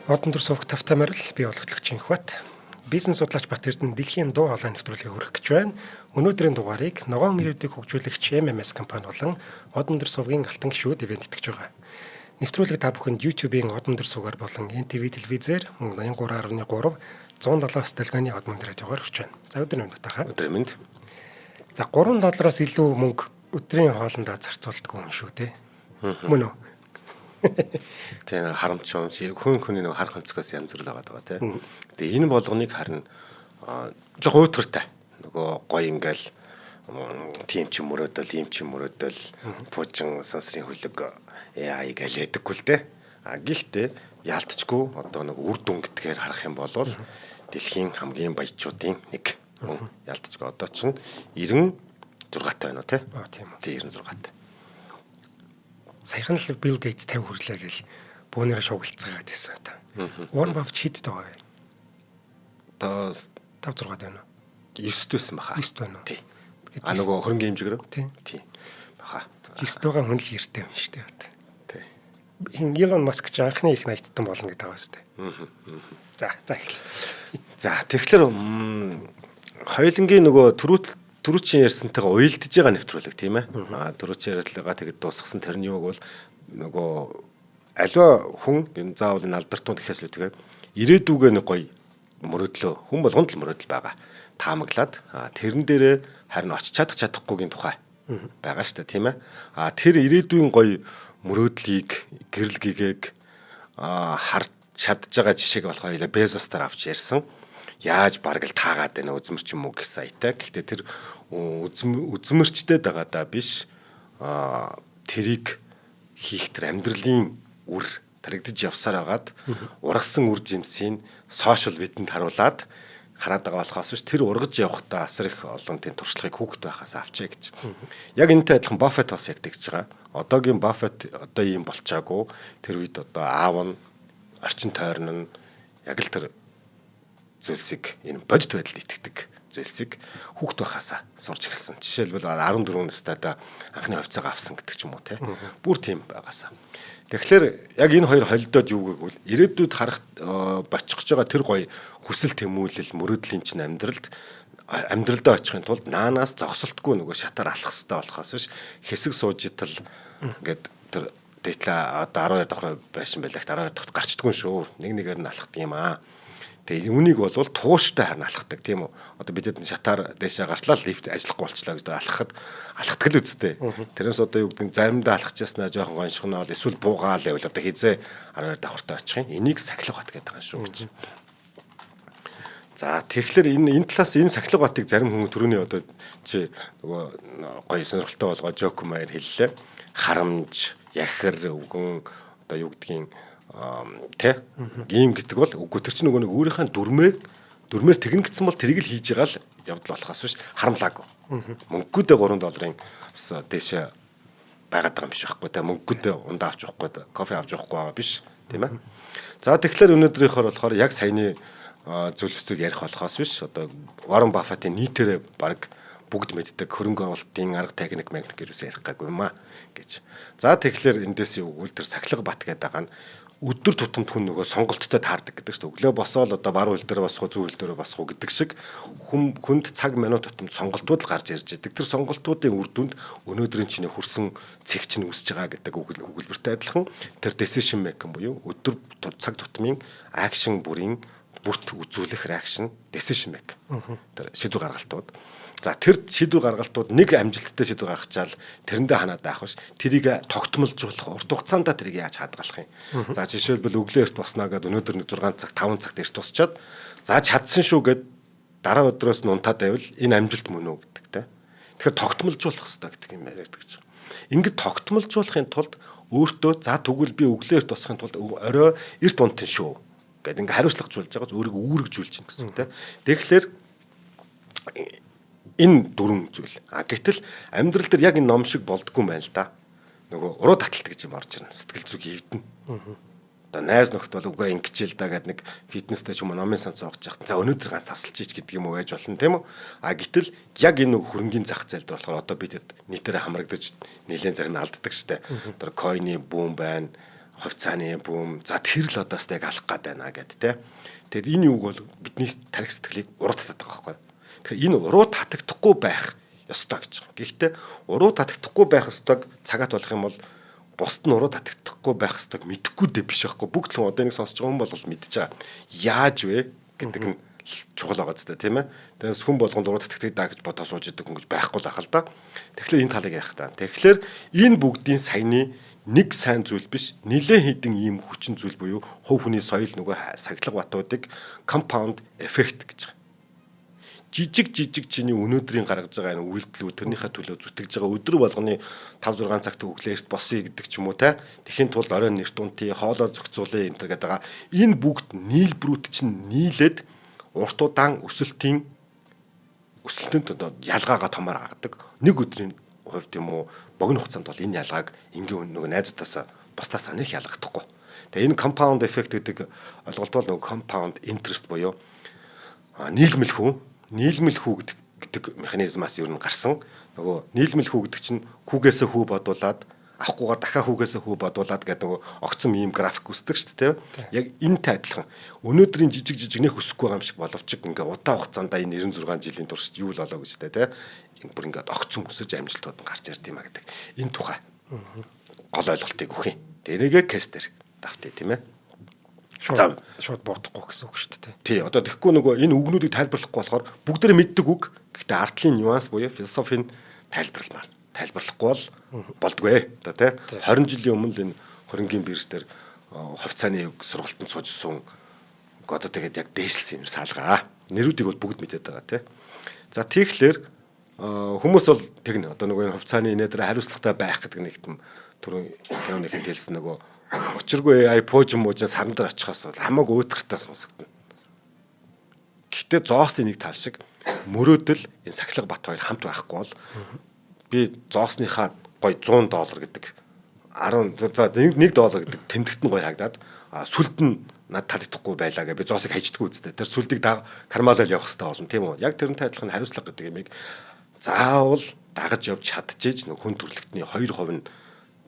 Модон дөр сувг тавтай морил би олготлагч Инхбат. Бизнес судлаач Бат Эрдэнэ дэлхийн дуу хоолой нэвтрүүлгийг хүргэх гэж байна. Өнөөдрийн дугаарыг ногоон ирээдүйг хөгжүүлэгч MMS компани болон Модон дөр сувгийн алтан гишүүд ивээн тэтгэж байгаа. Нэвтрүүлэг та бүхэнд YouTube-ийн Модон дөр сувгаар болон NTV телевизээр мөн 83.3 107 сталганы Модон радиогоор хүрч байна. За өдөр мэнд батаха. Өдөр мэнд. За 3 доллароос илүү мөнгө өдрийн хоолндоо зарцуулдаггүй юм шүү те. Мөн үү? Тийм харамч юм чи хүн хүний нэг харах өнцгөөс янз бүр л байгаа даа тий. Тэгээ энэ болгоныг харин жоох уйтгартай. Нөгөө гоё ингээл тийм ч мөрөөдөл, ийм ч мөрөөдөл, пуужин сансрын хөлөг AI гээл ядаггүй л дээ. А гэхдээ яалтчгүй одоо нэг үр дүн гэдгээр харах юм бол дэлхийн хамгийн баячуудын нэг мөн яалтчгүй одоо чинь 96 таа байна уу те? Аа тийм үү. Тий 96 таа. Саяхан л Bill Gates 50 хүрлээ гэл бүүнээрээ шугалцгаад байсан та. Warren Buffett хэд байгаа вэ? Одоо 5 6 байна уу? 9 байсан баха. 9 байна уу? Тий. А нөгөө хөрөнгө хэмжээгэр? Тий. Тий. Баха. 9 байгаа хүн л эртэй юм шүү дээ. Тий. Хин Elon Musk ч анхны их 80-тан болно гэдэг байгаа шүү дээ. За, за эхлэе. За тэгэхээр хоёулангийн нөгөө түрүүчийн ярьсантайгаа уялдж байгаа нэвтрүүлэг тийм ээ. Аа түрүүчийн ярьлага тэгэд дуусгасан тэр нь юу гэвэл нөгөө аливаа хүн энэ заавал энэ алдартун гэхээс л тэгэхээр ирээдүгээ нэг гоё мөрөөдлөө хүн болгонд л мөрөөдөл байгаа. Таамаглаад тэрэн дээрээ харин очиж чадах чадахгүйгийн тухай байгаа шүү дээ тийм ээ. А тэр ирээдүйн гоё мөрөөдлийг гэрэл гэгээг харж чадж байгаа жишээг болохоор хоёлаа Безос дээр авч ярьсан. Яаж бараг л таагаад байна үзмэрч юм уу гэсэн аятай. Гэхдээ тэр үзмэрчтэй дагаадаа биш тэрийг хийх тэр амьдралын үр таригдж явсаар хагаад ургасан үр жимсийг сошиал бидэнд харуулад хараад байгаа болохоос биш тэр ургаж явахдаа асар их олон тийм туршлагыг хүүхэд байхаас авчээ гэж. Яг энэтэй адилхан Баффет бас яг тэгж байгаа. Одоогийн Баффет одоо ийм болчаагүй. Тэр үед одоо аав нь орчин тойрон нь яг л тэр зүйлсийг энэ бодит байдалд итгэдэг зүйлсийг хүүхэд байхаасаа сурч эхэлсэн. Жишээлбэл 14 настайдаа анхны хувьцаагаа авсан гэдэг ч юм уу те. Бүр тийм байгаасаа. Тэгэхээр яг энэ хоёр холилдоод юу гэвэл ирээдүйд харах бочих гэж байгаа тэр гоё хүсэл тэмүүлэл мөрөөдлийн чинь амьдралд амьдралдаа очихын тулд наанаас зогсолтгүй нөгөө шатаар алхах хэрэгтэй болохоос биш хэсэг сууж итал ингээд тэр дээдлээ одоо 12 давхар байшин байлаа 12 давхарт гарчдаггүй шүү. Нэг нэгээр нь алхдаг юм аа. Тэгээ үүнийг бол тууштай харин алхдаг тийм үү. Одоо бид хэд шатаар дээшээ гартлаа лифт ажиллахгүй болчлаа гэж алхахад алхдаг л үсттэй. Тэрнээс одоо юу гэдэг нь заримдаа алхажсанаа жоохон гоншгоноол эсвэл буугаал байвал одоо хизээ 12 давхартай очих юм. Энийг сахилга бат гэдэг юм шүү гэж. За тэгэхээр энэ талаас энэ сахилга батыг зарим хүн түрүүний одоо чи нөгөө гоё сонирхолтой болгоо жоок маяр хэллээ. Харамж, яхир, үгэн одоо юу гэдгийг тэ ийм гэдэг бол үгүй тэр чинь нөгөө нэг өөрийнхөө дүрмээр тэгнэ гэсэн бол тэрийг л хийж байгаа л явдал болохоос биш харамлаагүй. Мөнгөдөө 3 долларын дээшээ байгаад байгаа юм биш байхгүй тэ мөнгөдөө ундаа авч явахгүй кофе авч явахгүй байгаа биш тийм ээ. За тэгэхээр өнөөдрийнхөөр болохоор яг саяны зүйлсийг ярих болохоос биш одоо Warren Buffett-ийн нийтээрээ баг бүгд мэддэг хөрөнгө оруулалтын арга техник механик ерөөсөө ярих гайгүй юм а гэж. За тэгэхээр эндээс юу гэвэл тэр сахилга бат гэдэг байгаа нь өдөр тутамд хүн нөгөө сонголттой таардаг гэдэг чинь өглөө босоол одоо баруун хөл дээр босох уу зүүн хөл дээр босох уу гэдэг шиг хүнд цаг минут тутамд сонголтууд л гарч ирж идэг. Тэр сонголтуудын үр дүнд өнөөдрийн чиний хүрсэн цэг чинь үүсэж байгаа гэдэг өгүүлбэртэй адилхан тэр decision making буюу өдөр цаг тутмын action бүрийн бүрт үзүүлэх reaction decision make. Тэр шийдвэр гаргалтууд. За тэр шийдвэр гаргалтууд нэг амжилттай шийдвэр гаргачаал тэрэндээ ханаад байх биш. Тэрийг тогтмолжуулах, урт хугацаанд тэрийг яаж хадгалах юм. За жишээлбэл өглөө эрт босноо гэд өнөөдөр нэг 6 цаг 5 цагт эрт босчоод за чадсан шүү гэд дараа өдрөөс нь унтаад байвал энэ амжилт мөн үү гэдэг те. Тэгэхээр тогтмолжуулах хэрэгтэй гэдэг юм яриад гэж. Ингээд тогтмолжуулахын тулд өөртөө за тэгвэл би өглөө эрт босохын тулд орой эрт унтана шүү гэд ингээ хариуцлагажуулж байгаа өөрийгөө үүрэгжүүлж чинь гэсэн үг те. Тэгэхээр энэ дөрвөн зүйл. А гэтэл амьдрал дээр яг энэ ном шиг болдгоо юм байна л да. Нөгөө уруу таталт гэж юм орж ирнэ. Сэтгэл зүг эвдэнэ. Одоо найз нөхд бол үгүй ингэж л да гэд нэг фитнестэй ч юм уу номын сан цоогч яхад за өнөөдөр ганц тасалж ич гэдэг юм уу байж болно тийм үү. А гэтэл яг энэ хөрөнгийн зах зээл дээр болохоор одоо бид нийтээрээ хамрагдаж нэлээд зарим алддаг штэ. Одоо койны бүүн байна. Хувьцааны boom, за тэр л одоо яг алах гад байна гэд те. Тэгэд энэ юуг бол бидний тарих сэтгэлийг уруу татдаг байгаа байхгүй. Тэгэхээр энэ уруу татагдахгүй байх ёстой гэж байгаа. Гэхдээ уруу татагдахгүй байх ёстойг цагаат болох юм бол бусд нь уруу татагдахгүй байх ёстойг мэдэхгүй дээ биш байхгүй. Бүгд л одоо энийг сонсож байгаа хүн бол мэдж байгаа. Яаж вэ гэдэг нь чухал байгаа зү, тийм ээ. Тэрнээс хүн болгонд уруу татагддаг даа гэж бодоо сууж идэг хүн гэж байхгүй л байх л да. Тэгэхээр энэ талыг ярих та. Тэгэхээр энэ бүгдийн саяны нэг сайн зүйл биш, нэлээд хэдэн ийм хүчин зүйл буюу хувь хүний соёл, нөгөө сахилга батуудыг compound effect гэж байгаа. Жижиг жижиг чиний өнөөдрийн гаргаж байгаа энэ үйлдэлүүд, тэрнийхээ төлөө зүтгэж байгаа өдөр болгоны 5 6 цагт өглөө эрт босъё гэдэг ч юм уу те. Тэхийн тулд оройн нэрт унтъя, хоолоо зохицуулъя энэ төр гэдэг байгаа. Энэ бүгд нийлбэрүүд чинь нийлээд урт удаан өсөлтийн өсөлтөнд одоо ялгаагаа томоор гаргадаг. Нэг өдрийн хувьд юм уу, богино хугацаанд бол энэ ялгааг энгийн нөгөө найзуудаас бусдаас нэг ялгагдахгүй. Тэгээ энэ compound effect гэдэг ойлголт бол нөгөө compound interest буюу нийлмэл хүү, нийлмэл хүү гэдэг механизмаас ер нь гарсан. Нөгөө нийлмэл хүү гэдэг чинь хүүгээсээ хүү бодуулаад авахгүйгээр дахиад хүүгээсээ хүү бодуулаад гэдэг нөгөө огцом ийм график үүсдэг шүү дээ. Яг энэтэй адилхан. Өнөөдрийн жижиг жижиг нэх өсөхгүй байгаа юм шиг боловч ингээ удаан хугацаанд энэ 96 жилийн турш юу л болоо гэж тэ. Бүр ингээд огцом өсөж амжилтууд нь гарч ирд юм а гэдэг. Энэ тухай гол ойлголтыг өгөх юм. Тэрийгэ case дээр давтъя, тийм ээ. Шууд шууд боодохгүй гэсэн үг шүү дээ. Тий, одоо тэгэхгүй нөгөө энэ үгнүүдийг тайлбарлахгүй болохоор бүгдээрээ мэддэг үг. Гэхдээ артлын нюанс буюу философийн тайлбарламаар тайлбарлахгүй бол болдгоо. Одоо тий 20 жилийн өмнө л энэ хөрөнгийн бирж дээр хувьцааны сургалтанд суужсэн одоо тэгээд яг дээшилсэн юм саалгаа. Нэрүүдийг бол бүгд мэдээд байгаа тий. За, тэгэхээр хүмүүс бол тэгнэ. Одоо нөгөө энэ хувьцааны нэ дээр хариуцлагатай байх гэдэг нэг юм түрүүн киноны хэнд хэлсэн нөгөө учиргүй AI пуужин муужин саран дээр очихоос бол хамаагүй өөдгөртөө сонсогдно. Гэхдээ зоосны нэг тал шиг мөрөөдөл, энэ сахилга бат хоёр хамт байхгүй бол би зоосныхаа гой 100 доллар гэдэг 10, за 1 доллар гэдэг тэмдэгт нь гой харагдаад сүлд нь над таалагдахгүй байлаа гэ би зоосыг хайждаггүй үстэй. Тэр сүлдийг кармалал явах хэрэгтэй болно, тийм үү? Яг тэрнтэй адилхан хариуцлага гэдэг юмыг заавал дагаж явж чадчихэж нэг хүн төрөлхтний 2% нь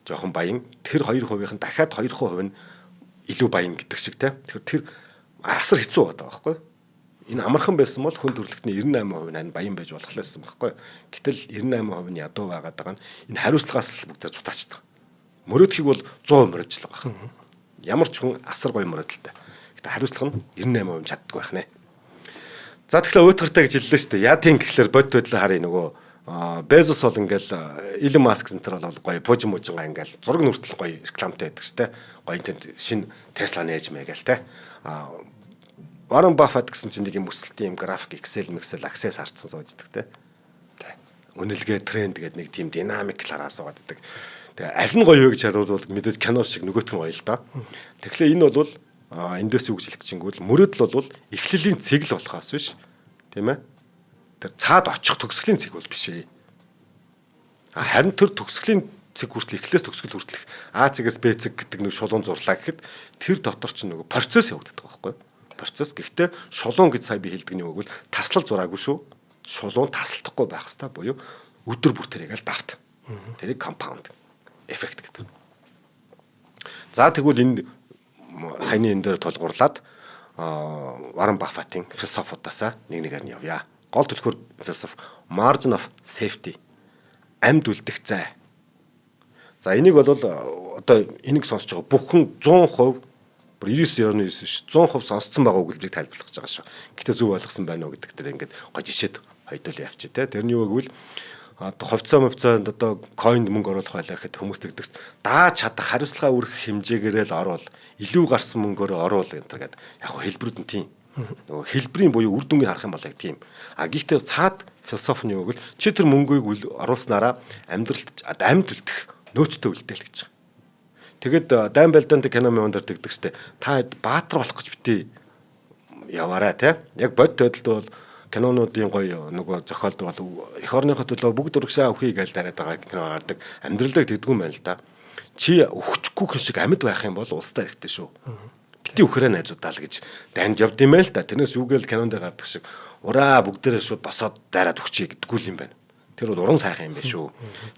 жоохон баян, тэр 2%-ийнх нь дахиад 2% нь илүү баян гэдэг шиг те. Тэгэхээр тэр асар хэцүү байгаа байхгүй. Энэ амархан байсан бол хүн төрөлхтний 98% нь баян байж болох л байсан байхгүй. Гэтэл 98% нь ядуу байгаад байгаа нь энэ хариуцлагаас л бүгд зутаачдаг. Мөрөөдөхийг бол 100% мөрөөдөл байгаа. Ямар ч хүн асар гоё мөрөөдөлтэй. Гэтэ хариуцлага нь 98% чаддаггүй байх нэ. За, тэгэхээр уйтгартай гэж хэллээ шүү дээ. Яа тийм гэхлээр бодит байдлаа харъя. Нөгөө Безос бол ингээл Илон Маск центр бол гоё пуужин мужингаа ингээл зураг нүртэл гоё рекламтай байдаг шүү дээ. Гоё тэнд шинэ Тесла нээж мэгээл те. А Warren Buffett гэсэн чинь нэг юм өсөлтийн юм график Excel, Excel, Access хардсан сууждаг те. Үнэлгээ тренд гэдэг нэг тийм динамик талаараа суугаад байдаг. Тэгээ аль нь гоё вэ гэж харуул мэдээж кино шиг нөгөөх нь гоё л доо. Тэгэхээр энэ бол эндээс юу гэж хэлэх гэж ингэвэл мөрөөдөл бол эхлэлийн цэг л болохоос биш, тийм ээ. Тэр цаад очих төгсгөлийн цэг бол биш ээ. Харин тэр төгсгөлийн цэг хүртэл, эхлээс төгсгөл хүртэлх А цэгээс Б цэг гэдэг нэг шулуун зурлаа гэхэд тэр дотор чинь нөгөө процесс явагддаг байгаа байхгүй. Процесс. Гэхдээ шулуун гэж сая би хэлдэг нь юу гэвэл таслал зураагүй шүү. Шулуун тасалдахгүй байх хэвээр буюу өдөр бүр тэрийг л давт. Тэрийг compound effect гэдэг. За, тэгвэл энэ саяны энэ дээр тулгуурлаад Warren Buffett-ийн философиудаас нэг нэгээр нь явъя. Гол түлхүүр философи margin of safety, амьд үлдэх зай. За, энийг бол одоо энийг сонсож байгаа бүхэн 100%, бүр 99.9 биш, 100% сонсцсон байгаа өгүүлбэрийг тайлбарлах гэж байгаа шүү. Гэтэ зөв ойлгосон байна уу гэдэг дээр ингээд гоо жишээд хоёулаа явчих те. Тэрний юу гэвэл одоо хувьцаа мовцоонд одоо coin д мөнгө оруулах байлаа гэхэд хүмүүс тэгдэг дааж чадах хариуцлага үүрэх хэмжээгээрээ л оруул, илүү гарсан мөнгөөрөө оруул энэ төр гэдэг. Яг хөө хэлбэрүүд нь тийм. Нөгөө хэлбэрийн буюу үр дүнгийг харах юм бол яг тийм. А гэхдээ цаад философи нь юу гэвэл чи тэр мөнгөийг оруулснараа амьдралд амьд үлдэх нөөцтэй үлдээл гэж байгаа. Тэгэд Дайн Балдант кино мөн дээр тэгдэг штэ. Та баатар болох гэж битээ яваарай те. Яг бодит байдалд бол кинонуудын гоё нөгөө зохиолд бол эх орныхоо төлөө бүгд урагшаа өхий гэж дараад байгаа кино гардаг. Амьдралдаа тэгдэггүй юм байна л да. Чи өгчихгүй хүн шиг амьд байх юм бол улстай хэрэгтэй шүү. Бити үхрээ найзуудаа л гэж дайнд явд юм байл та. Тэрнээс юу гээл кинонд гардаг шиг ураа бүгдээрээ шууд босоод дайраад өгчээ гэдэггүй юм байна. Тэр бол уран сайхан юм байна шүү.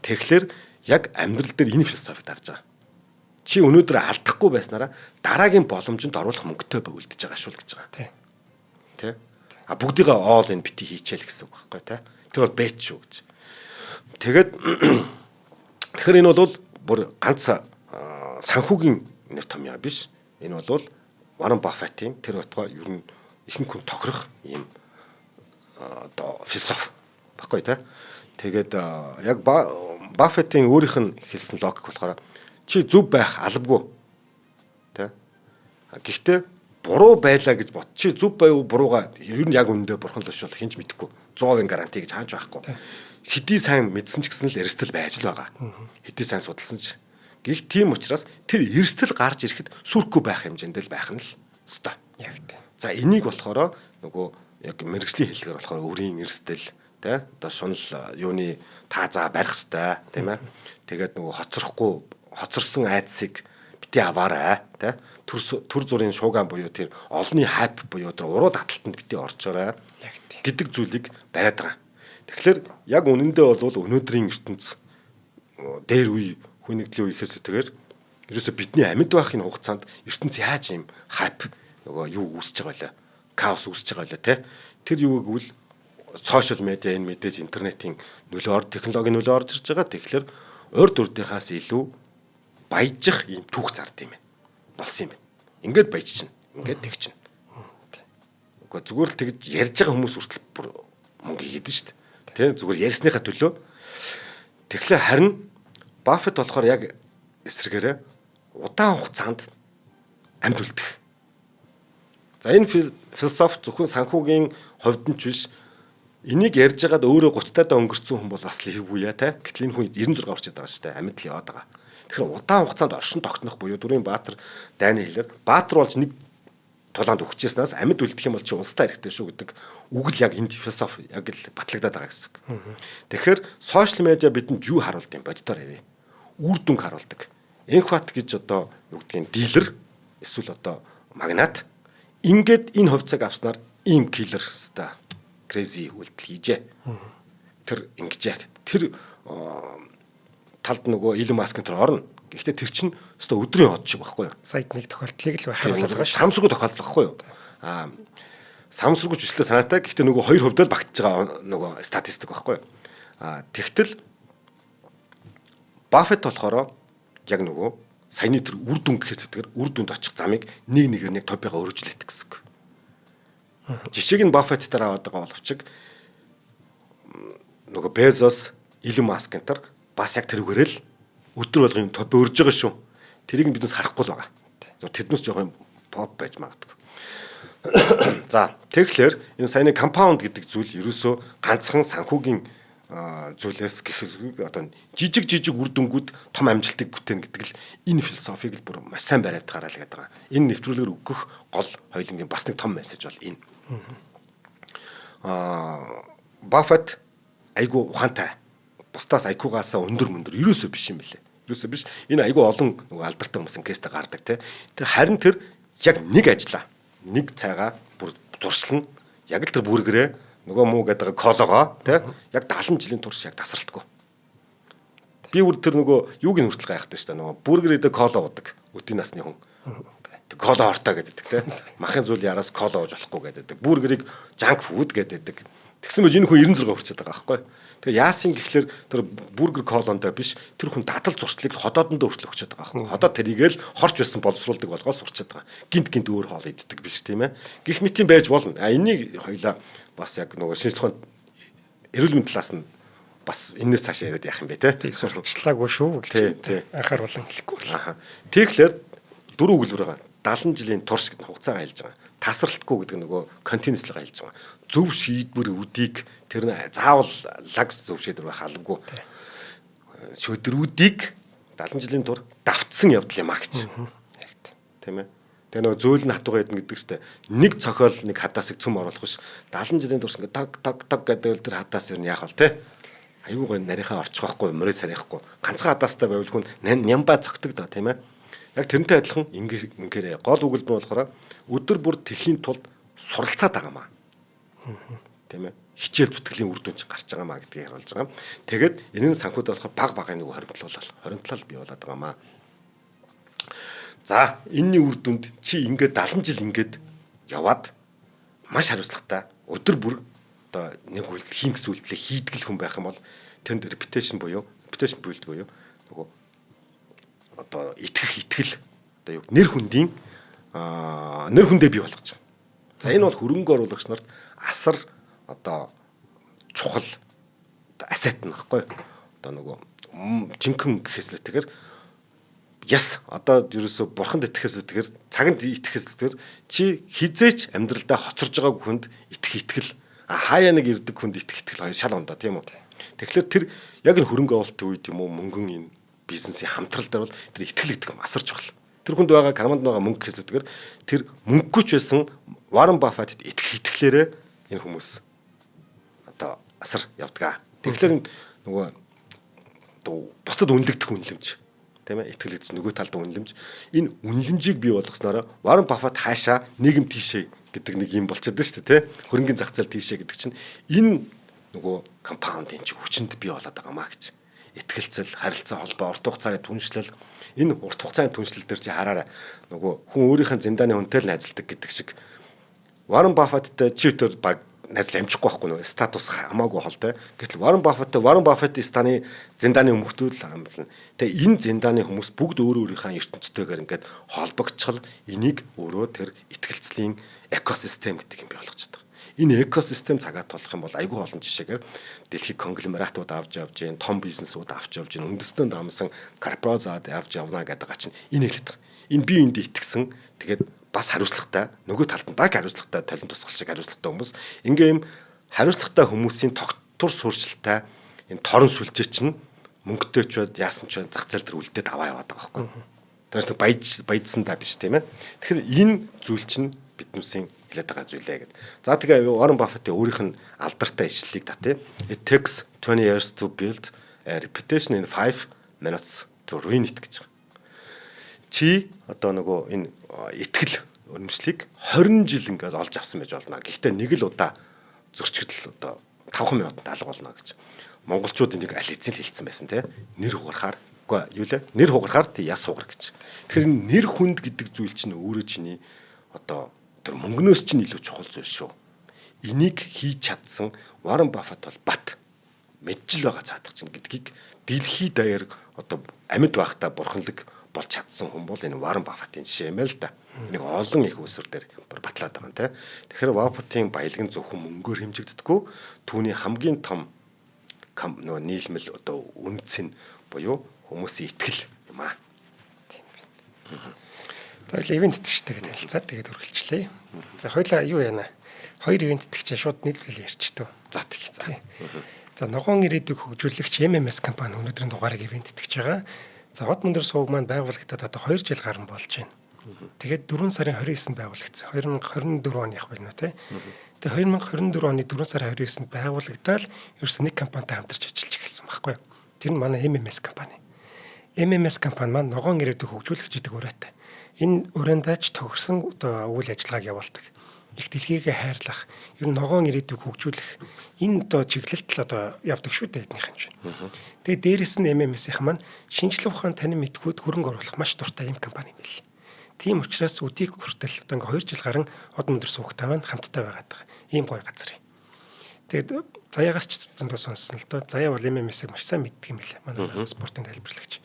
Тэгэхээр яг амьдрал дээр энэ философиг дарж байгаа. Чи өнөөдөр алдахгүй байснараа дараагийн боломжинд оруулах мөнгөтэй үлдэж байгаа шүү л гэж байгаа. Тэ. А бүгдийгээ all in бити хийчихэл гэсэн үг байхгүй тэ. Тэр бол bet шүү гэж. Тэгээд тэгэхээр энэ бол бүр ганц санхүүгийн нэр том яа биш. Энэ бол Warren Buffett-ийн тэр байтугай ер нь ихэнх хүн тохирох ийм одоо философи баггүй тэ. Тэгээд яг Баффетийн өөрийнх нь хэлсэн логик болохоор чи зөв байх албагүй тэ. Гэхдээ буруу байлаа гэж бод. Чи зөв байв уу буруугаа ер нь яг үнэндээ бурхан л биш бол хэн ч мэдэхгүй. 100% гаранти гэж хааж байхгүй. Хэдий сайн мэдсэн ч гэсэн л эрсдэл байж л байгаа. Хэдий сайн судалсан ч. Гэх тийм учраас тэр эрсдэл гарч ирэхэд сүрхгүй байх хэмжээнд л байх нь л ёстой. Яг тийм. За энийг болохоор нөгөө яг мэргэжлийн хэллэгээр болохоор өрийн эрсдэл тэ одоо шунал юуны таазаа барих хэвээр тийм ээ. Тэгээд нөгөө хоцрохгүй хоцорсон айдсыг бити аваарай тэ төр зургийн шууган буюу тэр олонний хайп буюу тэр уруу таталтанд бити орчоорой гэдэг зүйлийг бариад байгаа. Тэгэхээр яг үнэндээ бол өнөөдрийн ертөнц дээр үе хүн нэгдлийн үеэс тэгэхээр ерөөсө бидний амьд байх энэ хугацаанд ертөнц яаж юм хайп нөгөө юу үүсэж байгаа вэ? Хаос үүсэж байгаа лээ те. Тэр юу гэвэл сошиал медиа энэ мэдээж интернетийн нөлөө технологийн нөлөө орж ирж байгаа. Тэгэхээр урд урдынхаас илүү баяжих ийм түүх зард юм байна. Болсон юм байна. Ингээд баяжчихна. Ингээд тэгчихнэ. Үгүй зүгээр л тэгж ярьж байгаа хүмүүс хүртэл бүр мөнгө хийгээд шүү дээ. Тэ зүгээр ярьсныхаа төлөө. Тэгэхээр харин Баффет болохоор яг эсрэгээрээ удаан хугацаанд амьд үлдэх. За энэ философи зөвхөн санхүүгийн хувьд нь ч биш энийг ярьж байгаад өөрөө 30 тадаа өнгөрцөн хүн бол бас л хэвгүй яа те. Гэтэл энэ хүн 96 орчод байгаа шүү дээ. Амьд л яваад байгаа. Тэгэхээр удаан хугацаанд оршин тогтнох буюу дөрвийн Баатар дайны хэлээр Баатар болж нэг тулаанд өгчээснээс амьд үлдэх юм бол чи улстай хэрэгтэй шүү гэдэг үг л яг энд философи яг л батлагдаад байгаа гэсэн үг. Тэгэхээр сошиал медиа бидэнд юу харуулд юм боддоор яриа. Үр дүнг харуулдаг. Энхбат гэж одоо юу гэдгийг дилер эсвэл одоо магнат ингээд энэ хувьцааг авснаар ийм киллер хэвээр crazy үйлдэл хийжээ. Тэр ингэжээ гэд. Тэр талд нөгөө Elon Musk-ын тэр орно. Гэхдээ тэр чинь өстой өдрийн од шиг байхгүй юу? Саяд нэг тохиолдлыг л харуулдаг байгаа шүү. Самсргүй тохиолдол байхгүй юу? Аа самсргүй ч өслөө санаатай. Гэхдээ нөгөө хоёр хувьд л багтж байгаа нөгөө статистик байхгүй юу? Аа тэгтэл Баффет болохоор яг нөгөө саяны тэр үр дүн гэхээс зүгээр үр дүнд очих замыг нэг нэгээр нэг топигаа өргөжлөт гэсэн үг. Жишээг нь Баффет дээр аваад байгаа боловч нөгөө Безос, Илон Маск энэ төр бас яг тэрүүгээрээ л өдөр болгон топ өрж байгаа шүү. Тэрийг нь биднээс харахгүй л байгаа. За тэднээс жоохон поп байж магадгүй. За тэгэхээр энэ саяны компаунд гэдэг зүйл ерөөсөө ганцхан санхүүгийн зүйлээс гэх одоо жижиг жижиг үр дүнгууд том амжилтыг бүтээн гэдэг л энэ философиг л бүр маш сайн бариад гараа л гэдэг байгаа. Энэ нэвтрүүлгээр өгөх гол хоёулангийн бас нэг том мессеж бол энэ. Баффет айгу ухаантай. Бусдаас IQ-гаас өндөр мөндөр ерөөсөө биш юм билээ. Ерөөсөө биш. Энэ айгу олон нөгөө алдартай хүмүүс кейстэй гардаг те. Тэр харин тэр яг нэг ажиллаа. Нэг цайгаа бүр зуршлна. Яг л тэр бүргэрээ нөгөө муу гэдэг кологоо те яг 70 жилийн турш яг тасралтгүй. Би бүр тэр нөгөө юуг нь хүртэл гайхдаг шүү дээ. Нөгөө бүргэр идэ кола уудаг. Өдийн насны хүн. Кола ортой гэдэг те. Махын зүйлийн араас кола ууж болохгүй гэдэг. Бүргэрийг junk food гэдэг. Тэгсэн мэт энэ хүн 96 хүрчээд байгаа байхгүй. Тэгээ яасан гэхлээр тэр бургер колондой биш тэр хүн дадал зуршлыг ходоодондоо хүртэл өгчөөд байгаа байхгүй. Ходоод тэрийгэл хорч байсан боловсруулдаг болгоод сурчаад байгаа. Гинт гинт өөр хоол иддэг биш тийм ээ. Гэх мэтийн байж болно. А энийг хоёлаа бас яг нөгөө шинжлэх ухаан эрүүл мэндийн талаас нь бас энэс цаашаа яриад яах юм бэ те. Сурчлаагүй шүү гэж анхааруулан хэлэхгүй бол. Аа. Тэгэхээр дөрөв өгүүлбэр байгаа. 70 жилийн турш гэдэг хугацаагаа хэлж байгаа. Тасралтгүй гэдэг нөгөө continuous-ыг хэлж байгаа. Зөв шийдвэр үдийг тэр нь заавал лаг зөв шийдвэр байх албагүй. Шийдвэрүүдийг 70 жилийн тур давтсан явдал юм а гэж. Тийм ээ. Тэгээ нөгөө зөөл нь хатууга идэн гэдэг чтэй нэг цохиол нэг хадаасыг цөм оруулах биш. 70 жилийн турш ингээ таг таг таг гэдэг л тэр хадаас ер нь яах вэ те? Аюу гой нарийнхаа орчих байхгүй, морой царихгүй. Ганцхан хадаастай байвал хүн нямбаа цогтөг да тийм ээ. Яг тэрнтэй адилхан ингээрээ гол өгүүлбэр нь болохоор өдөр бүр тэхийн тулд суралцаад байгаа маа. Тийм ээ. Хичээл зүтгэлийн үр дүн чинь гарч байгаа маа гэдгийг харуулж байгаа. Тэгээд энэ нь санхуд болохоор баг багын нөгөө хоригдлуулал, хоригдлол бий болоод байгаа маа. За, энэний үр дүнд чи ингээд 70 жил ингээд яваад маш хариуцлагатай өдөр бүр одоо нэг үйл хийн гэсэн үйлдэлээ хийдэг л хүн байх юм бол тэнд reputation буюу reputation build буюу нөгөө одоо итгэх итгэл одоо юу нэр хүндийн нэр хүндээ бий болгож байгаа. За, энэ бол хөрөнгө оруулагч нарт асар одоо чухал одоо asset нь баггүй. Одоо нөгөө жинхэнэ гэхээс л тэгэхээр яс одоо ерөөсө бурханд итгэхээс л тэгэхээр, цаганд итгэхээс л тэгэхээр чи хизээч амьдралдаа хоцорж байгааг хүнд итгэх итгэл, хаяа нэг ирдэг хүнд итгэх итгэл хоёр шал ондоо, тийм үү. Тэгэхээр тэр яг энэ хөрөнгө оруулалтын үед юм уу, мөнгөн энэ бизнесийн хамтрал дээр бол тэр итгэл гэдэг юм асар чухал. Тэр хүнд байгаа, карманд байгаа мөнгө гэхээс л тэр мөнгөгүй ч байсан Warren Buffett-д итгэх итгэлээрээ энэ хүмүүс одоо асар явдаг. Тэгэхээр нөгөө одоо бусдад үнэлэгдэх үнэлэмж, тийм ээ, итгэл гэдэг нөгөө талд үнэлэмж, энэ үнэлэмжийг бий болгосноор Warren Buffett хаашаа нийгэм тийшээ гэдэг нэг юм болчиход шүү дээ, тийм, хөрөнгөний зах зээл тийшээ гэдэг чинь энэ нөгөө compound-ын чи хүчинд бий болоод байгаа маа гэж. Итгэлцэл, харилцаа холбоо, урт хугацааны түншлэл. Энэ урт хугацааны түншлэл дээр чи хараарай, нөгөө хүн өөрийнх нь зиндааны хүнтэй л найзалдаг гэдэг шиг Warren Buffett-тэй чи өтөр баг найзалж амжихгүй байхгүй, нөө статус хамаагүй холтой. Гэтэл Warren Buffett, Warren Buffett станы зиндааны хүмүүстүүд л хамлна. Тэгээ энэ зиндааны хүмүүс бүгд өөр өөрийнхөө ертөнцтэйгээр ингээд холбогдчихол энийг өөрөө тэр итгэлцлийн экосистем гэдэг юм бий болгочихдог. Энэ экосистем цагаа тулах юм бол айгүй олон жишээгээр дэлхийг конгломератууд авч явж гин, том бизнесүүд авч явж гин, үндэстэн дамсан корпорацууд авч явна гэдэг чинь энэ хэлээд байгаа. Энэ би энд итгэсэн. Тэгээд бас хариуцлагатай, нөгөө талд нь баг хариуцлагатай, толон тусгал шиг хариуцлагатай хүмүүс, ингээ юм хариуцлагатай хүмүүсийн тогтвор суурьшилтай энэ торон сүлжээ чинь мөнгөтэй ч байд, яасан ч байд зах зээл дээр үлдээд аваа яваад байгаа байхгүй. Тэрс нэг баяж баяжсан да биш, тийм ээ. Тэгэхээр энэ зүйл чинь биднүүсийн хэлээд байгаа зүйлээ гэд. За, тэгээ Warren Buffett-ийн өөрийнх нь алдартай ишлэлийг татъя. "It takes 20 years to build a reputation, in 5 minutes to ruin it" гэж байгаа. Чи одоо нөгөө энэ итгэл үнэмшлийг 20 жил ингээд олж авсан байж болно. Гэхдээ нэг л удаа зөрчигдөл одоо 5 минутанд алга болно гэж. Монголчууд энийг аль хэзээ хэлсэн байсан, те. Нэр хугарахаар, үгүй юу лээ? Нэр хугарахаар тий яс хугар гэж. Тэгэхээр нэр хүнд гэдэг зүйл чинь өөрөө чиний одоо тэр мөнгнөөс чинь илүү чухал зүйл шүү. Энийг хийж чадсан Warren Buffett бол бат мэдчил байгаа цаадах чинь гэдгийг дэлхий даяар одоо амьд байхдаа бурханлаг болж чадсан хүн бол энэ Warren Buffett-ийн жишээ юм байл да. Энийг олон их үүсвэр дээр бүр батлаад байгаа юм те. Тэгэхээр Buffett-ийн баялаг нь зөвхөн мөнгөөр хэмжигддэггүй. Түүний хамгийн том нөгөө нийлмэл одоо үнц нь буюу хүмүүсийн итгэл юм аа. Тийм байна. За, ивээн тэтгэгчтэйгээ танилцаад тэгээд үргэлжлэе. За, хоёлаа юу яана? Хоёр ивээн тэтгэгчээ шууд нийлбэл ярьчих төө. За, тэгье, за. За, ногоон ирээдүйг хөгжүүлэгч MMS компани өнөөдрийн дугаарыг ивээн тэтгэж байгаа. За, Од мөндөр суваг маань байгуулагдаад одоо 2 жил гарan болж байна. Тэгээд 4 сарын 29-нд байгуулагдсан. 2024 оны яг байна уу, те. Тэгээд 2024 оны 4 сарын 29-нд байгуулагдаад ерөөсөн нэг компанитай хамтарч ажиллаж эхэлсэн байхгүй юу. Тэр нь манай MMS компани. MMS компани маань ногоон ирээдүйг хөгжүүлэх гэдэг уриатай. Энэ уриандаа ч тохирсон одоо үйл ажиллагааг явуулдаг. Их дэлхийгээ хайрлах, ер нь ногоон ирээдүйг хөгжүүлэх энэ одоо чиглэлд л одоо явдаг шүү дээ эднийх нь чинь. Тэгээ дээрэс нь MMS-ийнх маань шинжлэх ухаан танин мэдхүйд хөрөнгө оруулах маш дуртай юм компани юм бэл. Тийм учраас өдийг хүртэл одоо ингээ 2 жил гарan од өндөр суугтай маань хамттай байгаад байгаа. Ийм гоё газар юм. Тэгээд Заяагаас ч зөндөө сонссон л доо. Заяа бол MMS-ийг маш сайн мэддэг юм билээ. Манай спортын тайлбарлагч.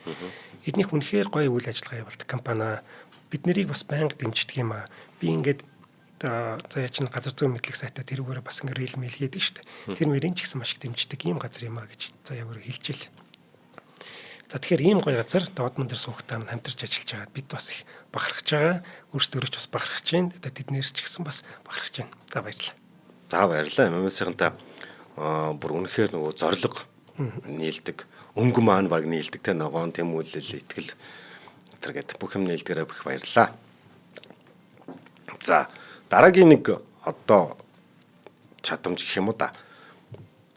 Эднийх үнэхээр гоё үйл ажиллагаа явуулдаг компани. Бид нарыг бас байнга дэмждэг юм аа. Би ингээд Заяа чинь газар зүйн мэдлэг сайтаа тэрүүгээрээ бас ингээ reel мэйл хийдэг шүү дээ. Тэр мөрийн ч гэсэн маш их дэмждэг ийм газар юм аа гэж Заяа өөрөө хэлж ил. За, тэгэхээр ийм гоё газар Од мөндөр суугтай хамтарч ажиллаж байгаа. Бид бас их бахархаж байгаа. Өөрсдөө ч бас бахархаж байна. Одоо тэднэр ч гэсэн бас бахархаж байна. За, баярлалаа. За, баярлалаа. MMS-ийнхэнтэй бүр үнэхээр нөгөө зориг нийлдэг, өнгө маань баг нийлдэг, те, ногоон тэмүүлэл, итгэл тэр гээд бүх юм нийлдгээрээ бүх баярлалаа. За, дараагийн нэг одоо чадамж гэх юм уу да.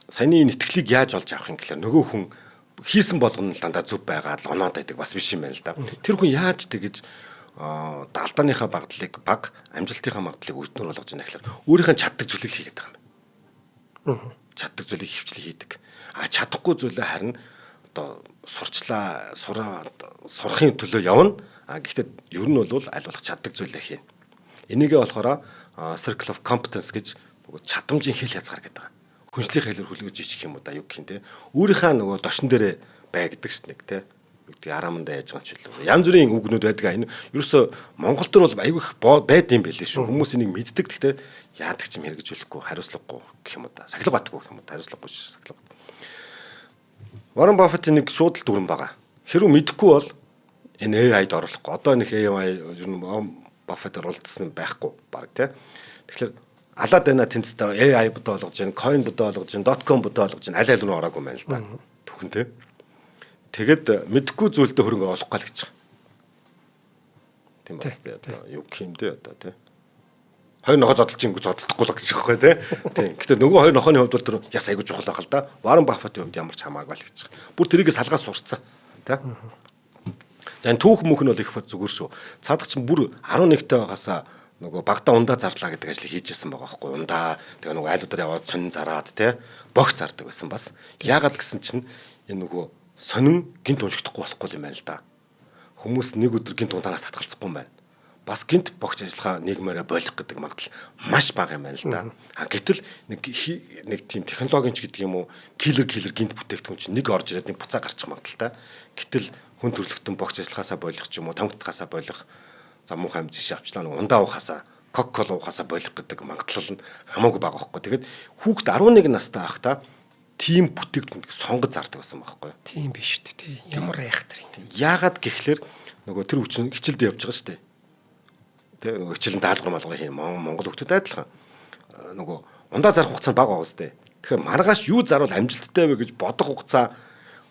Саяны энэ итгэлийг яаж олж авах юм гэхээр нөгөө хүн хийсэн болгоно л дандаа зөв байгаа л оноод байдаг бас биш юм байна л да. Тэр хүн яаж тэгэж алдааныхаа багдлыг баг, амжилтынхаа магадлалыг өднөр болгож байна гэхээр өөрийнхөө чаддаг зүйлийг хийгээд байгаа юм байна. Чаддаг зүйлийг хөвчлээ хийдэг. А чадахгүй зүйлээ харин одоо сурчлаа сурахын төлөө явна. А гэхдээ ер нь бол аль болох чаддаг зүйлээ хийн. Энийгээ болохоор circle of competence гэж нөгөө чадамжийн хил хязгаар гэдэг. Хүншлийн хэлээр хүлээж ичих юм уу да юу гэх юм те. Өөрийнхөө нөгөө дошин дээрээ бай гэдэг шин нэг те. Юу гэдэг арамандаа яаж байгаа юм ч илүү. Янз бүрийн үгнүүд байдаг. Энэ ерөөсө Монгол төр бол айгүй их байд юм байлээ шүү. Хүмүүс энийг мэддэг. Гэхдээ яадаг ч юм хэрэгжүүлэхгүй, хариуцлагагүй гэх юм уу да. Сахилга батгүй гэх юм уу. Хариуцлагагүй ш сахилга. Warren Buffett-ийн нэг шууд л дүрэн байгаа. Хэрвээ мэдэхгүй бол энэ AI-д оруулахгүй. Одоо нэг AI ер нь Buffett оролцсон юм байхгүй баг тий. Тэгэхээр алаад байна тэнцтэй AI бодоо болгож байна, coin бодоо болгож байна, .com бодоо болгож байна. Аль аль руу ороогүй юм байна л да. Түүхэн тий. Тэгэд мэдэхгүй зүйлдээ хөрөнгө оруулахгүй л гэж байгаа. Тийм бас тий одоо юу гэх юм дээ одоо тий. Хоёр нохоо зодолж ингэв зодолдохгүй л гэж байгаа байхгүй тий. Тийм. Гэтэ нөгөө хоёр нохооны хувьд бол тэр яс айгуу чухал байх л да. Warren Buffett-ийн хувьд ямар ч хамаагүй л гэж байгаа. Бүр тэрийг салгаа сурцсан. Тий. За энэ түүх мөнх нь бол их зүгээр шүү. Цаадах чинь бүр 11-тэй байгаасаа нөгөө багада ундаа зарлаа гэдэг ажлыг хийж ясан байгаа байхгүй. Ундаа тэгээ нөгөө айлуудаар яваад сонин зараад тий богц зардаг байсан бас. Яагаад гэсэн чинь энэ нөгөө сонин гинт уншигдахгүй болохгүй юм байна л да. Хүмүүс нэг өдөр гинт ундаанаас татгалзахгүй юм байна. Бас гинт богц ажиллагаа нийгмээрээ болох гэдэг магадлал маш бага юм байна л да. А гэтэл нэг нэг тийм технологийн ч гэдэг юм уу киллер гинт бүтээгдэхүүн чинь нэг орж ирээд нэг буцаа гарчих магадлалтай. Гэтэл хүн төрөлхтөн богц ажиллахаасаа болох ч юм уу тамхитахаасаа болох за муухай юм жишээ авчлаа нэг ундаа уухаасаа Кока-кола уухаасаа болох гэдэг магадлал нь хамаагүй бага байхгүй. Тэгээд хүүхэд 11 настай байхдаа тийм бүтээгдэхүүн сонгож зардаг байсан байхгүй. Тийм биш үү тий. Ямар айхтар юм. Яагаад гэхлээр нөгөө тэр хүчин хичээлдээ явж байгаа шүү дээ. Тэ нөгөө хичээлэн даалгавар малгавар хийн Монгол хүүхдүүд адилхан. Нөгөө ундаа зарах хугацаа бага байгаа зү. Тэгэхээр маргааш юу зарвал амжилттай вэ гэж бодох хугацаа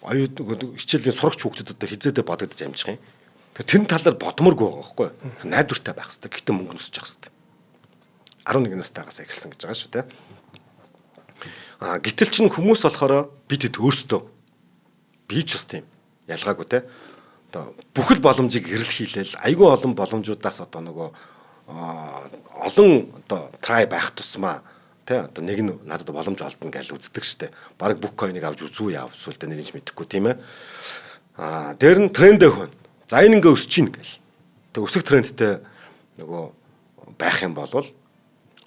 оюу нөгөө хичээлийн сурагч хүүхдүүд одоо хизээдээ бодогдож амжих юм. Тэгэхээр тэр талаар бодмооргүй байгаа байхгүй. Найдвартай байх хэрэгтэй. Гэхдээ мөнгө нөсөж явах хэрэгтэй. 11 настайгаас эхэлсэн гэж байгаа шүү дээ. А гэтэл чинь хүмүүс болохоор бид хэд өөрсдөө би ч бас тийм ялгаагүй те. Одоо бүхэл боломжийг эрэл хийлээл айгүй олон боломжуудаас одоо нөгөө олон одоо try байх тусмаа те одоо нэг нь надад боломж олдно гэж үздэг штэ. Бараг бүх coin-ыг авч үзүү яав сүлдээ нэрийг мэдэхгүй тийм ээ. А дээр нь трендээ хөн. За энэ ингээ өсөж гин гэл. Тэг өсөх трендтэй нөгөө байх юм бол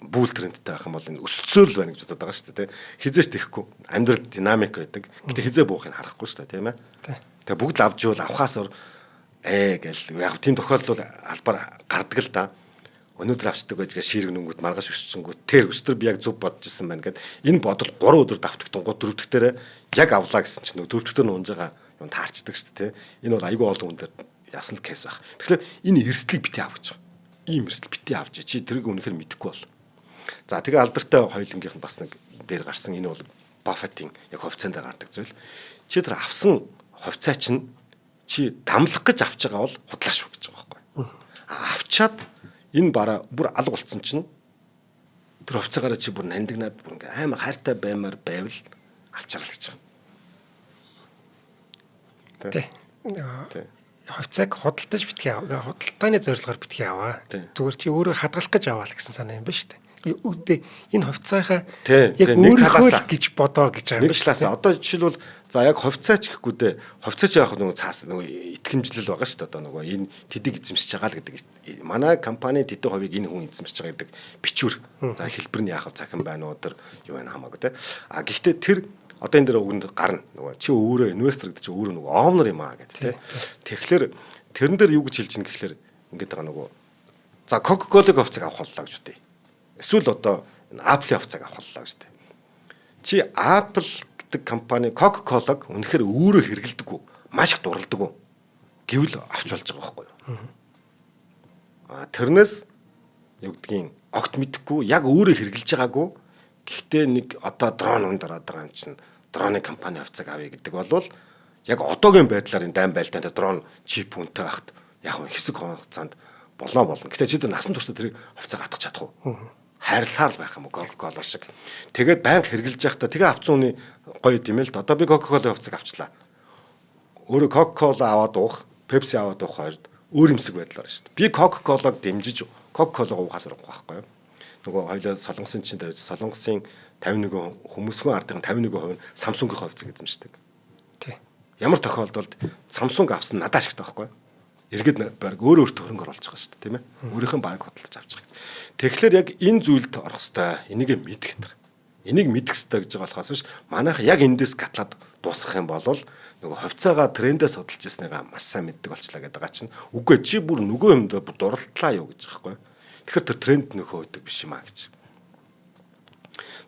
bull трендтэй байх юм бол энэ өсөлтсөөр л байна гэж бодод байгаа шүү дээ. Хизээч тэхгүй. Амьдрал динамик байдаг. Гэтэ хизээ буухыг харахгүй шүү дээ, тийм ээ. Тэгээ бүгд л авч ивэл авахаас гэл яг тийм тохиолдол албаар гардаг л да. Өнөөдөр авчдаг байж гээ шийрэг нүнгүүт маргааш өсчөнгүүт тэр өстөр би яг зөв бодож исэн байна гэд энэ бодол 3 өдөр давтагтангууд дөрөв дэх дээрээ яг авлаа гэсэн чинь дөрөв дэх дээр нь унж байгаа юм таарчдаг шүү дээ. Энэ бол айгүй олон хүн дээр яасан л кейс байх. Тэгэхээр энэ эрсдлийг бити авах гэж байгаа. Ийм эрсдэл бити авч чи тэрийг үнэхээр мэдэхгүй бол. За тэгээ алдартай хоёулангийнх нь бас нэг дээр гарсан энэ бол Баффетийн яг хувьцаанд гардаг зүйл. Чи тэр авсан хувьцаа чинь чи дамлах гэж авч байгаа бол худлаа шүү гэж байгаа байхгүй. Авчаад энэ бараа бүр алга болцсон чинь тэр хувьцаагаараа чи бүр нандинаад бүр ингээ амар хайртай баймаар байвал авчрал гэж байгаа. Тэ. Тэ. Хувьцааг худалдаж битгий аваа. Худалдааны зорилгоор битгий аваа. Зүгээр чи өөрөө хадгалах гэж аваа л гэсэн санаа юм ба шүү дээ. Үгдээ энэ хувьцаахаа яг өөрийнхөө л гэж бодоо гэж байгаа юм биш үү? Нэг талаас одоо жишээлбэл за яг хувьцаач гэхгүй дээ. Хувьцаач яах нөгөө цаас нөгөө итгэмжлэл байгаа шүү дээ. Одоо нөгөө энэ тэдийг эзэмшиж байгаа л гэдэг. Манай компани тэдэн хувийг энэ хүн эзэмшиж байгаа гэдэг бичвэр. За хэлбэр нь яах вэ? Цахим байна уу? Тэр юу байна хамаагүй те. А гэхдээ тэр одоо энэ дээр үгэнд гарна. Нөгөө чи өөрөө инвестор гэдэг чи өөрөө нөгөө owner юм аа гэдэг те. Тэгэхээр тэрэн дээр юу гэж хэлж ийн гэхлээр ингээд байгаа нөгөө за Coca-Cola-г хувьцааг авах боллоо гэж үгүй. Эсвэл одоо Apple-ийн хувьцааг авах боллоо гэж үү. Чи Apple гэдэг компани Coca-Cola-г үнэхээр өөрөө хэрэглэдэггүй, маш их дурладаг. Гэвэл авч болж байгаа байхгүй юу? А тэрнээс юу гэдгийг огт мэдэхгүй, яг өөрөө хэрэглэж байгаагүй. Гэхдээ нэг одоо дрон унд ороод байгаа юм чинь дроны компани хувьцааг авъя гэдэг бол яг одоогийн байдлаар энэ дайн байлдаантай дрон чип үнэтэй байхад яг нь хэсэг хугацаанд болно. Гэтэ чи тэр насан туршдаа тэрийг хувьцааг атгах чадах уу? Хайрласаар л байх юм уу Coca-Cola шиг. Тэгээд байнга хэрглэж байхдаа тэгээ авцсан үний гоё юм л да. Одоо би Coca-Cola хувьцааг авчлаа. Өөрөө Coca-Cola аваад уух, Pepsi аваад уух хоёрд өөр юмсэг байдлаар шүү дээ. Би Coca-Cola-г дэмжиж Coca-Cola уухаас уух байхгүй юу? Нөгөө хоёлоо Солонгосын чин дээр Солонгосын 51 хүмүүсгүй ардын 51% нь Samsung-ийн хувьцааг эзэмшдэг. Тий. Ямар тохиолдолд Samsung авсан надад ашигтай байхгүй. Эргээд баг өөрөө өөртөө хөрөнгө оруулж байгаа шүү дээ, тийм ээ. Өөрийнх нь банк худалдаж авч байгаа. Тэгэхээр яг энэ зүйлд орох хэвээр, энийг мэдэх гэдэг. Энийг мэдэх хэвээр гэж байгаа болохоос биш манайх яг эндээс гатлаад дуусгах юм бол нөгөө хувьцаагаа трендээ судалж ирснийг маш сайн мэддэг болчлаа гэдэг байгаа чинь үгүй чи бүр нөгөө юмдаа бүр дурлалтлаа юу гэж байгаа байхгүй. Тэгэхээр тэр тренд нөхөө өгдөг биш юм а гэж.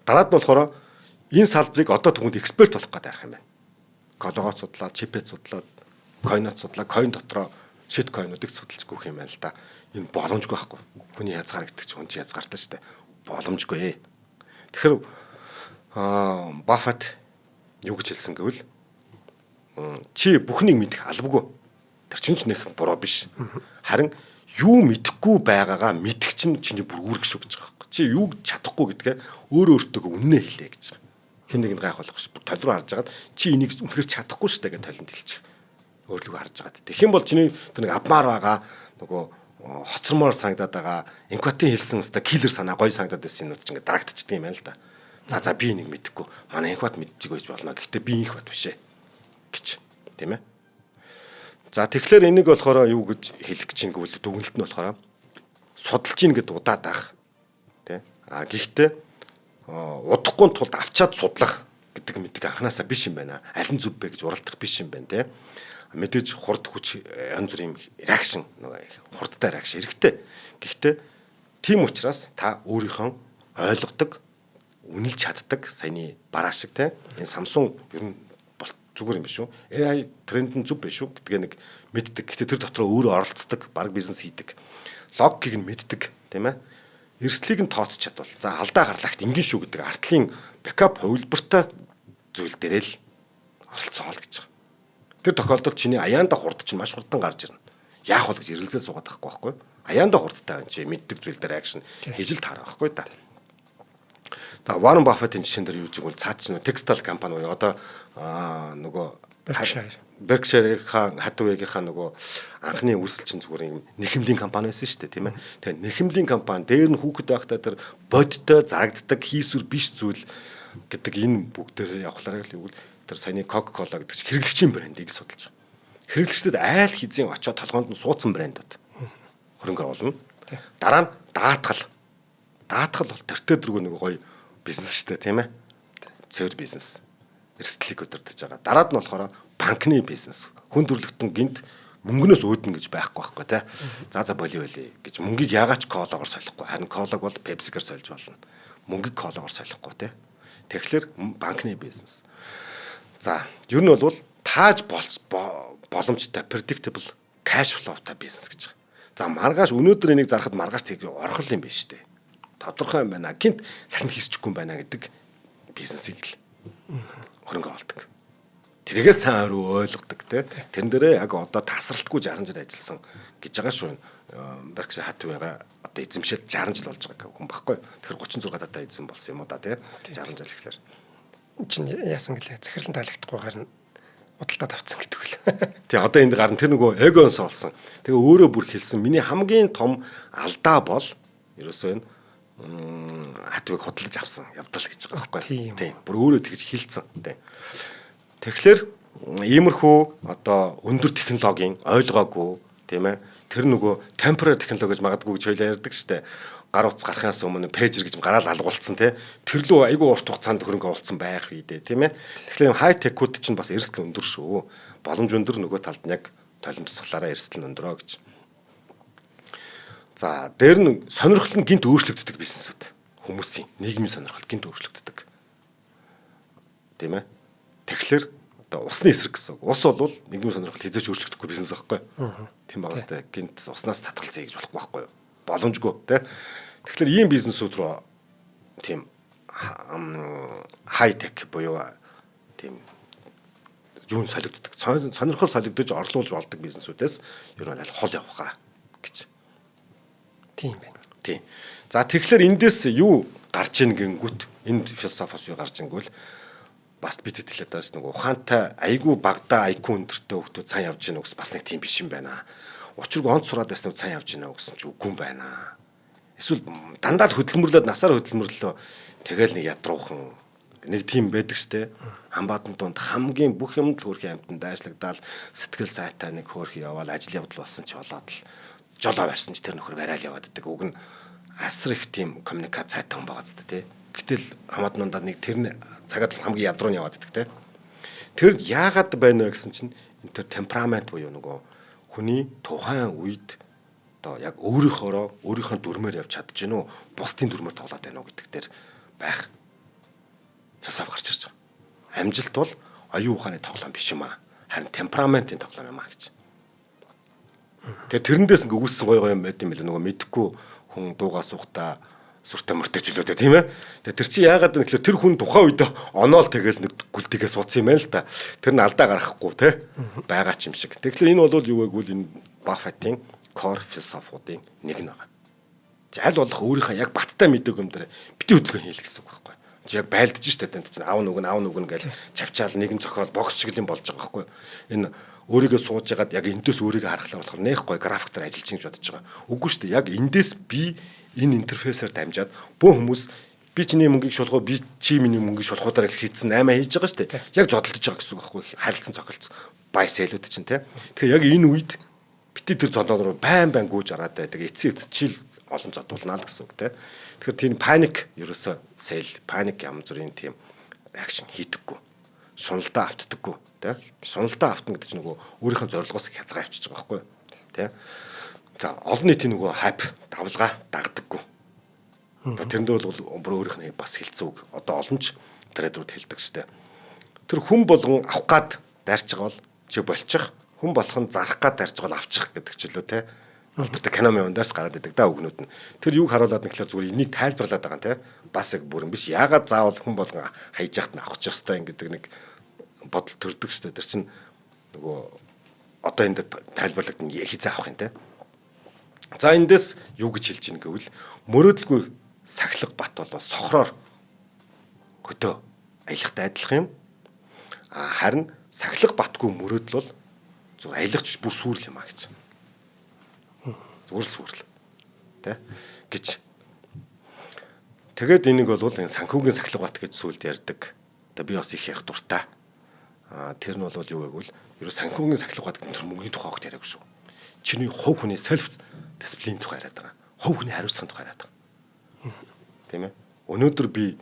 Дараад нь болохоор энэ салбарыг одоо түгэнд эксперт болох гэдэг арах юм байна. Кологоо судлаад, чипээ судлаад, койнот судлаад, койн дотроо шит койнуудыг судалж гүөх юм байна л да. Энэ боломжгүй байхгүй. Хүний язгаар гэдэг чинь хүн чинь язгаартай шүү дээ. Боломжгүй. Тэгэхээр Баффет юу гэж хэлсэн гэвэл чи бүхнийг мэдэх албагүй. Тэр чинь ч нэх буруу биш. Харин юу мэдэхгүй байгаагаа мэдэх чинь чиний бүр үүрэг шүү гэж байгаа байхгүй. Чи юуг чадахгүй гэдгээ өөрөө өөртөө үннээ хэлээ гэж байгаа. Хэн нэгэнд гайхуулах биш. Бүр тол руу харж агаад чи энийг үнэхээр чадахгүй шүү дээ гэж толинд хэлчих. Өөрлөгөө харж агаад. Тэгэх юм бол чиний тэр нэг авмаар байгаа нөгөө хоцрмоор санагдаад байгаа Инкватын хэлсэн өста киллер санаа гоё санагдаад байсан юмнууд ч ингээд дарагдчихдаг юм байна л да. За за би энийг мэдэхгүй. Манай Инкват мэдчих байж болно. Гэхдээ би Инкват биш ээ гэж. Тийм ээ. За тэгэхээр энийг болохоор юу гэж хэлэх гэж юм гэвэл дүгнэлт нь болохоор судалж ийн гэд удаад ах. Тэ? А гэхдээ удахгүй тулд авчаад судлах гэдэг мэдэг анханасаа биш юм байна. Аль нь зөв бэ гэж уралдах биш юм байна, тэ. Мэдээж хурд хүч янз бүрийн реакшн нөгөө хурдтай реакшн хэрэгтэй. Гэхдээ тийм учраас та өөрийнхөө ойлгодог, үнэлж чаддаг саяны бараа шиг те. Энэ Samsung ер нь бол зүгээр юм биш үү? AI тренд нь зөв биш үү гэдгээ нэг мэддэг. Гэхдээ тэр дотроо өөрөө оролцдог, баг бизнес хийдэг. Логикийг нь мэддэг, тийм ээ. Эрсдлийг нь тооцож чадвал. За алдаа гарлагт ингэн шүү гэдэг артлын backup хувилбартай зүйл дээрээ л оролцоол гэж байгаа. Тэр тохиолдолд чиний аяанда хурд чинь маш хурдан гарч ирнэ. Яах вэ гэж эргэлзээ суугаад байхгүй байхгүй. Аяанда хурдтай байна чи мэддэг зүйл дээр акшн хийж л таарах байхгүй да. За Warren Buffett-ийн жишээн дээр юу гэж гэвэл цаад чинь textile компани буюу одоо нөгөө Berkshire. Berkshire-ийнхаа Hathaway-гийнхаа нөгөө анхны үүсэл чинь зүгээр юм нэхэмлийн компани байсан шүү дээ, тийм ээ. Тэгээ нэхэмлийн компани дээр нь хүүхэд байхдаа тэр бодтой зарагддаг хийсвэр биш зүйл гэдэг энэ бүгдээр явахлаараа л юу тэр саяны Coca-Cola гэдэг чинь хэрэглэгчийн брендийг судалж байгаа. Хэрэглэгчдэд айл хэзээ очиод толгоонд нь суудсан брэндүүд хөрөнгө оруулна. Дараа нь даатгал. Даатгал бол тэртээ дэргүү нэг гоё бизнес шүү дээ, тийм ээ. Цэвэр бизнес. Эрсдлийг удирдах байгаа. Дараад нь болохоор банкны бизнес. Хүн төрөлхтөн гинт мөнгнөөс үүднэ гэж байхгүй байхгүй тий. За за боли боли гэж мөнгийг яагаад ч колагоор солихгүй. Харин колог бол пепсигээр сольж болно. Мөнгийг колагоор солихгүй тий. Тэгэхээр банкны бизнес. За, ер нь бол тааж боломжтой predictable cash flow-тай бизнес гэж байгаа. За маргааш өнөөдөр энийг зарахад маргааш тэг орхол юм биш үү? Тодорхой юм байна. Гинт салхин хийсчихгүй юм байна гэдэг бизнесийг л хөрөнгө оруулдаг. Тэрийгээ сайн ойлгодог те. Тэрэн дээрээ яг одоо тасралтгүй 60 жил ажилласан гэж байгаа шүү. Berkshire Hathaway-га одоо эзэмшээд 60 жил болж байгаа хүн баггүй. Тэгэхээр 36 татаа эзэн болсон юм уу да те. 60 жил гэхлээр. Чинь яасан гэлээ захирлан таалагдахгүйгээр нь худалдаад авцсан гэдэг үл. Тий одоо энд гарна тэр нөгөө эгонс олсон. Тэгээ өөрөө бүр хэлсэн миний хамгийн том алдаа бол ерөөсөө энэ Hathaway-г худалдаж авсан явдал гэж байгаа байхгүй. Тийм. Бүр өөрөө тэгж хэлсэн. Тийм. Тэгэхээр иймэрхүү одоо өндөр технологийн ойлгоогүй тийм ээ тэр нөгөө temporary технологи гэж магадгүй гэж хоёлаа ярьдаг штэ гар утас гарахаас өмнө пейжер гэж гараал алгуулсан тий тэр лүү айгүй урт хугацаанд хөрөнгө оруулсан байх үедээ тийм ээ. Тэгэхээр юм хай текүүд чинь бас эрсдэл өндөр шүү. Боломж өндөр нөгөө талд нь яг толон тусгалаараа эрсдэл нь өндрөө гэж. За дээр нь сонирхол нь гинт өөрчлөгддөг бизнесүүд. Хүмүүсийн нийгмийн сонирхол гинт өөрчлөгддөг. Тийм ээ. Тэгэхээр одоо усны эсрэг гэсэн үг. Ус бол нийгмийн сонирхол хизээч өөрчлөгдөхгүй бизнес байхгүй. Тийм байгаа сте гинт уснаас татгалзъя гэж болохгүй байхгүй юу? Боломжгүй тий. Тэгэхээр ийм бизнесүүд рүү тийм хай тек буюу тийм юун солигддог. Сонирхол солигдож орлуулж болдог бизнесүүдээс ер нь аль хол явах гэж. Тийм байна. Тийм. За тэгэхээр эндээс юу гарч ийн гингүүт энэ философоос юу гарч ийн гэвэл бас бид хэлээд байгаас нэг ухаантай айгүй багадаа IQ өндөртэй хүмүүс сайн явж гинэ гэсэн бас нэг тийм биш юм байна. Учиргүй онц сураад байсан сайн явж гинэ гэсэн чи үгүй юм байна. Эсвэл дандаа л хөдөлмөрлөөд насаар хөдөлмөрлөө тэгэл нэг ядруухан Нэг тийм байдаг штэ. Хамбаатан дунд хамгийн бүх юмд л хөөрхөн амтанд дайшлагдаал сэтгэл сайтай нэг хөөрхөн яваал ажил явдал болсон ч болоод л жолоо барьсан ч тэр нөхөр барайл яваад байдаг. Уг нь асар их тийм коммуникац сайтай хүн байгаа зү тэ. Гэтэл хамаатан дундаа нэг тэр цагаад л хамгийн ядруу нь яваад байдаг те. Тэр яагаад байна вэ гэсэн чинь энэ тэр темперамент буюу нөгөө хүний тухайн үед одоо яг өөрийнхөөрөө өөрийнхөө дүрмээр явж чадж гэнэ үү, бусдын дүрмээр тоглоод байна уу гэдэг дээр байх философи гарч ирж байгаа. Амжилт бол оюун ухааны тоглоом биш юм аа. Харин темпераментын тоглоом юм аа гэж. Тэгээ тэрэндээс ингээ үүссэн гоё гоё юм байд юм билээ. Нөгөө мэдхгүй хүн дуугаа суухдаа сүртэй мөртэй ч үлээ тийм ээ. Тэгээ тэр чи яагаад вэ гэхээр тэр хүн тухайн үед оноол тэгэл нэг гүлтэйгээ суудсан юм байна л та. Тэр нь алдаа гаргахгүй те байгаа ч юм шиг. Тэгэхээр энэ бол юу вэ гэвэл энэ Баффетийн core философиудын нэг нь байгаа. Аль болох өөрийнхөө яг баттай мэдээг юм дээр бити хөдөлгөөн хийл гэсэн үг байхгүй. Чи яг байлдаж штэ танд чинь аав нүгэн аав нүгэн гэж чавчаал нэгэн зохиол бокс шиг юм болж байгаа байхгүй. Энэ өөрийгөө сууж ягаад яг эндээс өөрийгөө харахлаа болохоор нэх гой график дээр ажиллаж чинь гэж бодож байгаа. Үгүй штэ яг эндээс би энэ интерфейсээр дамжаад бүх хүмүүс би чиний мөнгийг шулгуу би чи миний мөнгийг шулгуудаар л хийцэн 8 хийж байгаа штэ. Яг зодолдож байгаа гэсэн үг байхгүй харилцан цохилцсон бай сэлүүд чинь те. Тэгэхээр яг энэ үед бити тэр зодоо руу байн байн гүйж араад байдаг. Эцсийн эц чил олон зодуулнаа л гэсэн үг те. Тэгэхээр тийм паник ерөөсөө сэл паник янз бүрийн тийм акшн хийдэггүй. Шуналдаа автдаггүй те. Шуналдаа автна гэдэг чинь нөгөө өөрийнх нь зорилгоос хязгаар авчиж байгаа байхгүй те. За олон нийтийн нөгөө хайп давлгаа дагдаггүй. За тэрэн дээр бол бүр өөрийнх нь бас хэлсэн үг. Одоо олон ч трейдерүүд хэлдэг штэ. Тэр хүн болгон авах гад дайрч байгаа бол чи болчих. Хүн болгон зарах гад дайрч байгаа бол авчих гэдэг ч үлээ те. Алдартай кино мөн дээрс гараад идэг да үгнүүд нь. Тэр юг харуулад нэг гэхээр зүгээр энийг тайлбарлаад байгаа юм те. Бас яг бүрэн биш. Яагаад заавал хүн болгон хайж яхад нь авах ёстой юм гэдэг нэг бодол төрдөг штэ. Тэр чинь нөгөө одоо энд тайлбарлагдана хизээ авах юм те. За эндээс юу гэж хэлж ийн гэвэл мөрөөдөлгүй сахилга бат болоо сохроор хөдөө аялахтай адилхан юм. А харин сахилга батгүй мөрөөдөл бол зүгээр аялагч бүр сүрэл юм а гэж. Зүгээр л сүрэл. Тэ? Гэж. Тэгээд энийг бол энэ санхүүгийн сахилга бат гэж сүлд ярьдаг. Одоо би бас их ярих дуртай. А тэр нь бол юу гэвэл ерөө санхүүгийн сахилга бат гэдэг нь мөнгөний тухай огт яриаг шүү. Чиний хувь хүний self discipline тухай яриад байгаа. Хувь хүний хариуцлагын тухай яриад байгаа. Тийм ээ. Өнөөдөр би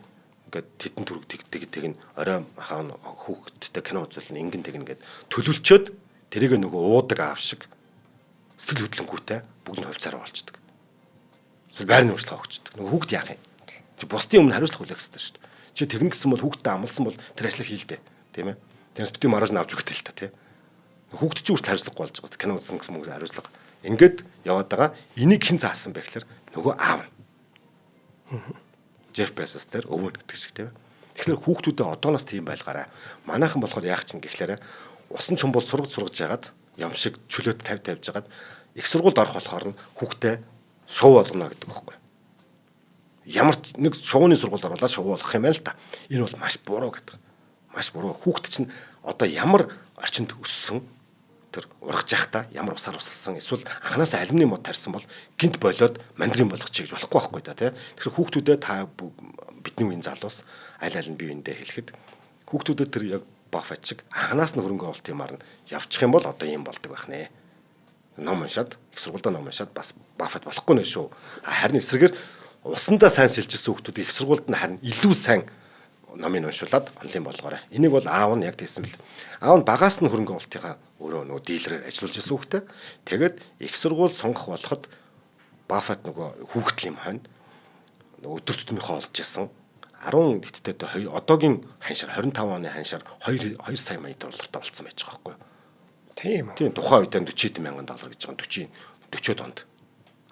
ингээд тедэн түрэг тэг тэг тэг нь орой хаан хүүхэдтэй кино үзүүлнэ ингэн тэгнэ гэд төлөвлөчөөд тэрийг нөгөө уудаг аав шиг сэтгэл хөдлөнгүүтэй бүгд нь хувьцаараа болчдөг. Эсвэл байрны урьдчилгаа өгчдөг. Нөгөө хүүхд яах юм? Чи бусдын өмнө хариуцлага хүлээх хэрэгтэй шүү дээ. Чи тэгнэ гэсэн бол хүүхдтэй амлсан бол тэр ажлыг хийл дээ. Тийм ээ. Тэрнээс бити маргааш нь авч өгөх тэл та тий. Хүүхд чи хүртэл хариуцлагагүй болж байгаа. Кино үзсэн гэсэн мөнгө хариуцлага. Ингээд яваад байгаа. Энийг хэн заасан бэ гэхээр нөгөө аав нь. Джеф Безос дээр өвөө гэдэг шиг тийм ээ. Тэгэхээр хүүхдүүдэд одооноос тийм байлгаарай. Манайхан болохоор яах чинь гэхлээрэ усан чумбул сургаж сургаж жагаад юм шиг чөлөөт тавь тавьж жагаад их сургуульд орох болохоор нь хүүхдээ шоу болгоно гэдэг байхгүй. Ямар ч нэг шоуны сургуульд оруулаад шоу болгох юм байна л та. Энэ бол маш буруу гэдэг. Маш буруу. Хүүхд чинь одоо ямар орчинд өссөн тэр ургаж явахдаа ямар усаар усалсан эсвэл анханасаа алюминий мод тарьсан бол гинт болиод мандрин болгочих гэж болохгүй байхгүй да тий. Тэгэхээр хүүхдүүдэд та бидний үеийн залуус аль аль нь бие биендээ хэлэхэд хүүхдүүдэд тэр яг Баффет шиг анханаас нь хөрөнгө оруулалт юмар нь явчих юм бол одоо ийм болдог байх нэ. Ном уншаад их сургуульдаа ном уншаад бас Баффет болохгүй нэ шүү. Харин эсрэгээр усандаа сайн сэлжсэн хүүхдүүд их сургуульд нь харин илүү сайн номыг уншуулад онлын болгоорой. Энийг бол аав нь яг тийсэн бэл. Аав нь багаас нь хөрөнгө оруулалтынхаа өөрөө нөгөө дилерээр ажиллуулж ирсэн хүүхдээ. Тэгээд их сургууль сонгох болоход Баффет нөгөө хүүхдэл юм хойно нөгөө өдөр тутмынхоо олж исэн 10 хэттэй одоогийн ханшаар 25 оны ханшаар 2 2 сая мая доллартай болцсон байж байгаа байхгүй юу? Тийм үү. Тийм тухайн үед 40 мянган доллар гэж байгаа 40 40-од онд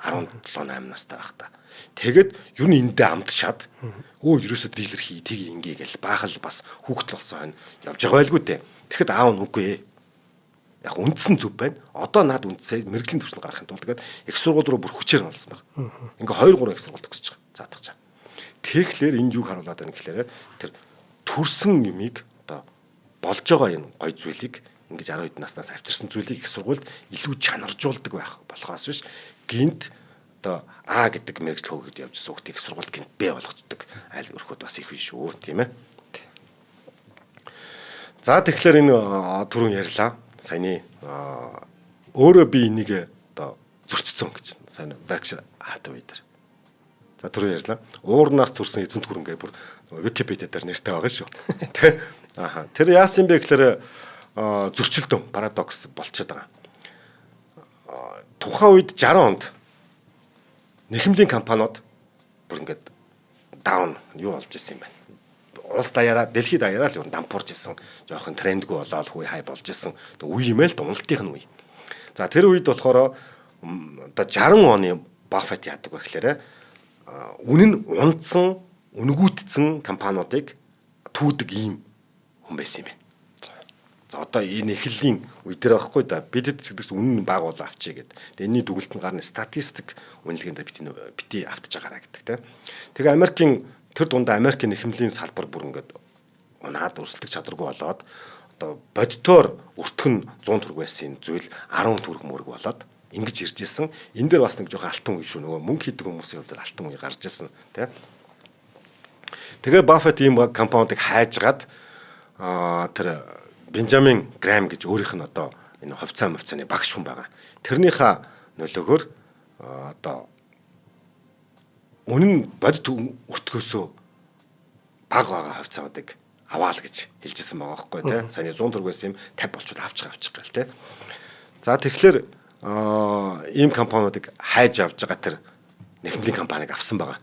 17 8 настай байхдаа. Тэгээд ер нь эндээ амтшаад өө ерөөсө дилер хий тийг ингээ гэл баахал бас хүүхдэл болсон хойно явж байгаа байлгүй дээ. Тэгэхэд аав нь үгүй ээ. Яг үндсэн зүв байна. Одоо над үндсээ мэрэгжлийн түвшинд гаргахын тулд тэгээд их сургууль руу бүр хүчээр болсон баг. Ингээ 2 3 их сургууль төгсөж байгаа. Заадах чаа. Тэгэхээр энд юг харуулад байна гэхлээр тэр төрсөн юмыг одоо болж байгаа энэ гой зүйлийг ингэж 12 наснаас авчирсан зүйлийг их сургуульд илүү чанаржуулдаг байх болохоос биш гинт одоо А гэдэг мэрэгжил хөөгд явж суугд их сургуульд гинт Б болгочдөг айл өрхөд бас их биш шүү тийм ээ. За тэгэхээр энэ түрүүн ярьлаа. Саяны өөрөө би энийг одоо зөрчсөн гэж сайн Berkshire Hathaway дээр. За түрүүн ярьлаа. Уурнаас төрсэн эзэнт гүрэн гэх бүр Wikipedia дээр нэртэй байгаа шүү. Тэ. Аха. Тэр яасан бэ гэхээр зөрчилдөн парадокс болчиход байгаа. Тухайн үед 60 онд нэхэмлийн компаниуд бүр ингээд down юу болж исэн юм байна. Улс даяараа, дэлхийд даяараа л юу дампуурж исэн. Жоохон трендгүй болоод хүй хай болж исэн. Үе юм л да, уналтынх нь үе. За тэр үед болохоор одоо 60 оны Баффет яадаг вэ гэхээр үнэн нь унтсан, үнгүүтсэн компаниудыг түүдэг ийм хүн байсан юм байна. За одоо энэ эхлэлийн үе дээр байхгүй да. Бидэд ч гэдэгс үнэн нь баг болоо авчий гэд. Тэгээ энэний дүгэлт нь гарна статистик үнэлгээнд бити автаж байгаараа гэдэг те. Тэгээ Америкийн тэр дундаа Америкийн нэхэмлийн салбар бүр ингээд унаад өрсөлдөх чадваргүй болоод одоо бодитоор өртгөн 100 төгрөг байсан зүйл 10 төгрөг мөрөг болоод ингэж ирж исэн. Энэ дээр бас нэг жоохон алтан үе шүү. Нөгөө мөнгө хийдэг хүмүүсийн хувьд алтан үе гарч ирсэн тий. Тэгээ Баффет ийм компаниудыг хайжгаад тэр Бенжамин Грэм гэж өөрийнх нь одоо энэ хувьцаа мувцааны багш хүн байгаа. Тэрнийхээ нөлөөгөөр одоо үнэн бодит өртгөөсөө бага байгаа хувьцаануудыг аваал гэж хэлжсэн байгаа байхгүй тий. Саяны 100 төгрөг байсан юм 50 болчвол авчих гээл тий. За тэгэхээр ийм компаниудыг хайж авч байгаа тэр нэхэмлийн компанийг авсан байгаа.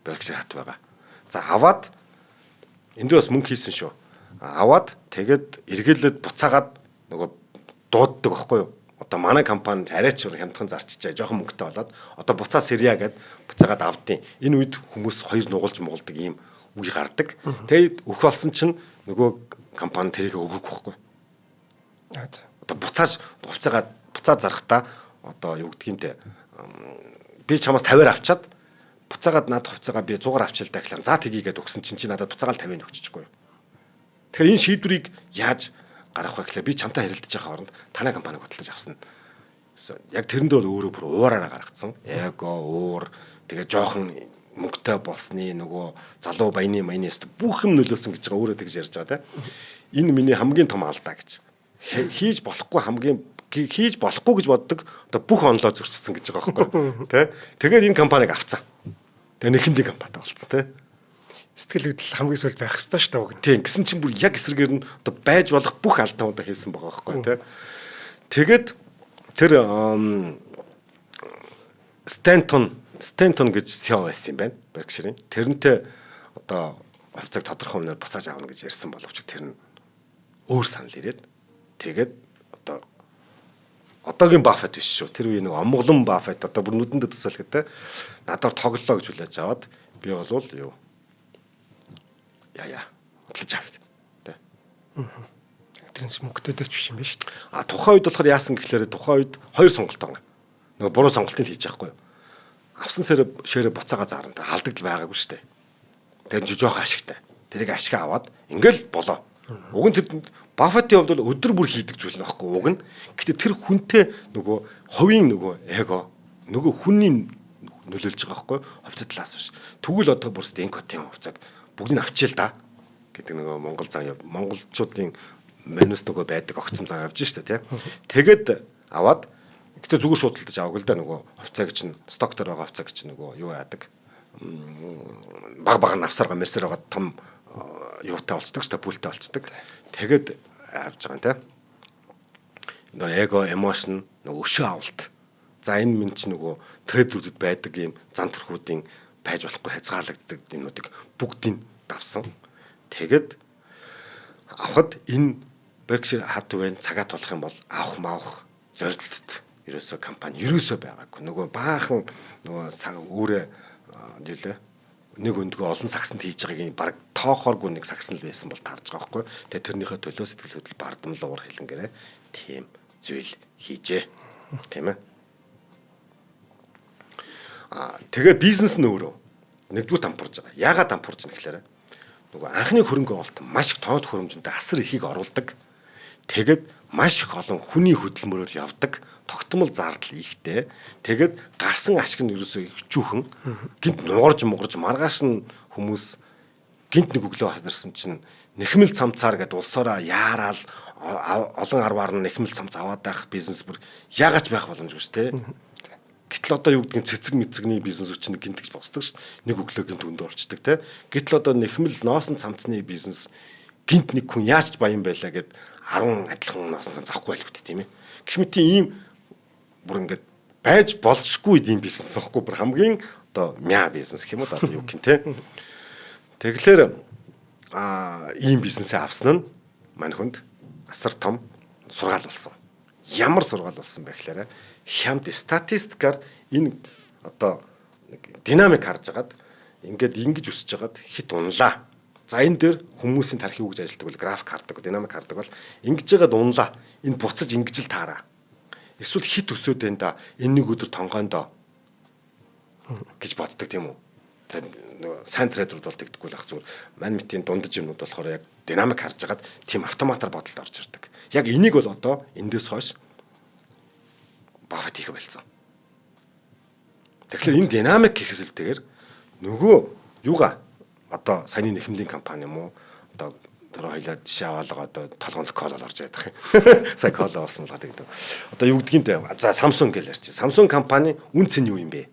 Berkshire Hathaway байгаа. За аваад энэ дээр бас мөнгө хийсэн шүү. Аваад тэгээд эргэлээд буцаагаад нөгөө дууддаг байхгүй юу? Одоо манай компани арайч хямдхан зарчжээ. Жохон мөнгөтэй болоод одоо буцаа сэрья гэд буцаагаад авдیں۔ Энэ үед хүмүүс хоёр нугалж мугалдаг ийм үе гардаг. Тэгээд өөх болсон чинь нөгөө компани тэрийг өгөөгүй байхгүй юу? Одоо буцааж хувцаагаад буцаа зарахтаа одоо юу гэдг юм те. Би чамаас 50-аар авчаад буцаагаад над хувцаагаа би 100-аар авчил даа гэхлээр за тгийгээд өгсөн чинь чи надад буцаагаал 50-ыг өгчихгүй юу? Тэгэхээр энэ шийдвэрийг яаж гаргах вэ гэхлээр би чамтай харилцаж байгаа хооронд танай компаниг худалдаж авсан. Яг тэрэн дээр бол өөрөө бүр уураараа гаргацсан. Эго, уур, тэгээ жоохон мөнгөтэй болсны нөгөө залуу баяны маяны өст бүх юм нөлөөсөн гэж байгаа өөрөө тэгж ярьж байгаа тийм. Энэ миний хамгийн том алдаа гэж. Хийж болохгүй хамгийн хийж болохгүй гэж боддог одоо бүх онлоо зөрчсөн гэж байгаа байхгүй тий. Тэгээд энэ компаниг авцсан. Тэгээ нэхэмдийн компанитай болцсон тий. Сэтгэл хөдлөл хамгийн сүүлд байх ёстой шүү дээ уг. Тийм гэсэн чинь бүр яг эсрэгээр нь одоо байж болох бүх алдаануудаа хийсэн байгаа байхгүй тий. Тэгээд тэр Стентон гэж CEO байсан юм байна. Berkshire-ийн. Тэрнтэй одоо хувьцааг тодорхой үнээр буцааж авна гэж ярьсан боловч тэр нь өөр санал ирээд тэгээд одоо одоогийн Баффет биш шүү. Тэр үе нэг омглон Баффет одоо бүр нүдэндээ төсөөлөх гэдэг. Надаар тоглолоо гэж хүлээж аваад би болвол юу яа хөтлөж авъя гэдэг. Тэ. Тэрнээс мөнгөтэй ч биш юм байна шүү дээ. А тухайн үед болохоор яасан гэхлээр тухайн үед хоёр сонголт байгаа. Нөгөө буруу сонголтыг хийж яахгүй юу. Авсан шээрээ буцаага заарна. Тэр алдагдал байгаагүй шүү дээ. Тэгээд жоох ашигтай. Тэрийг ашиг аваад ингээл болоо. Уг нь тэр Баффетийн хувьд бол өдөр бүр хийдэг зүйл нөхгүй уг нь. Гэтэ тэр хүнтэй нөгөө хувийн нөгөө эго нөгөө хүний нөлөөлж байгаа байхгүй хувьцаа талаас биш. Тэгвэл одоо бүр Стенкотын хувьцааг бүгдийг авчил да гэдэг нөгөө Монгол зан монголчуудын манус нөгөө байдаг огцом зан явж штэ тий. Тэгээд аваад гэтээ зүгээр шууд худалдаж аваагүй л да нөгөө хувьцааг чинь сток дээр байгаа хувьцааг чинь нөгөө юу яадаг баг баг нь авсарга мерсээр байгаа том юутай болцдог штэ пүүлтэй болцдог. Тэгээд авч байгаа юм тий. Нөгөө эго, эмошн, нөгөө өшөө авалт. За энэ минь чинь нөгөө трейдерүүдэд байдаг ийм зан төрхүүдийн байж болохгүй хязгаарлагддаг юмнуудыг бүгдийг давсан. Тэгээд авахд энэ Berkshire Hathaway цагаат болох юм бол авах мавах зорилтод ерөөсөө компани ерөөсөө байгаагүй. Нөгөө баахан нөгөө өөрөө юу лээ нэг өндгөө олон сагсанд хийж байгааг баг тоохооргүй нэг сагсан л байсан бол таарж байгаа байхгүй. Тэгээ тэрнийхээ төлөө сэтгэл хөдлөл бардамл уур хилэнгээрээ тийм зүйл хийжээ. Тийм ээ. Аа тэгээ бизнес нь өөрөө нэгдүгээр дампуурж байгаа. Яагаад дампуурж байна гэхээр нөгөө анхны хөрөнгө оруулалт маш их тоод хөрөмжөндөө асар ихийг оруулдаг. Тэгээд маш их олон хүний хөдөлмөрөөр явдаг. Тогтмол зардал ихтэй. Тэгээд гарсан ашиг нь ерөөсөө хичүүхэн. Гинт нугарж мугарж маргааш нь хүмүүс Гинт нэг өглөө хатарсан чинь нэхмэл цамцаар гэд улсаараа яараал олон арваар нь нэхмэл цамц аваад байх бизнес бүр яагаад ч байх боломжгүй шүү дээ. Гэтэл одоо юу гэдгийг цэцэг мэцэгний бизнес чинь гинт гэж босдог шүү дээ. Нэг өглөө гинт өндөө орчдөг те. Гэтэл одоо нэхмэл ноосон цамцны бизнес гинт нэг хүн яаж ч баян байлаа гэд 10 адилхан ноосон цамц авахгүй байлгүй тийм ээ. Гэх мэт ийм бүр ингээд байж болшгүй ийм бизнес аахгүй, бүр хамгийн одоо мя бизнес гэх юм уу да, юу гин те. Тэгэхээр ийм бизнесээ авсан нь мань хүнд асар том сургаал болсон. Ямар сургаал болсон бэ гэхээр хямд статистикаар энэ одоо нэг динамик харж агаад ингээд ингэж өсөж хагаад хит унлаа. За, энэ дээр хүмүүсийн тархи юу гэж ажилладаг бол график хардаг, динамик хардаг бол ингэж яагаад унлаа. Энэ буцаж ингэж л таараа. Эсвэл хит өсөөд байна да. Энэ нэг өдөр тонгоондоо гэж боддог тийм үү? Нөгөө сайн trader үүд бол тэгдэггүй л ах, зүгээр мань мэтийн дундаж юмнууд болохоор яг динамик харж агаад тийм автоматар бодолд орж ирдэг. Яг энийг бол одоо эндээс хойш Баффет хийх болсон. Тэгэхээр энэ динамик гэхээс илүүтэйгээр нөгөө юугаа одоо саяны нэхэмлийн компани юм уу, одоо тэр хоёлаа жишээ аваалга одоо толгоонд кола орж байдаг юм. Сая кола болсон бол гэдэг. Одоо юу гэдгийг юм бэ? За, Samsung гэж ярьчих. Samsung компани үн цэн юу юм бэ?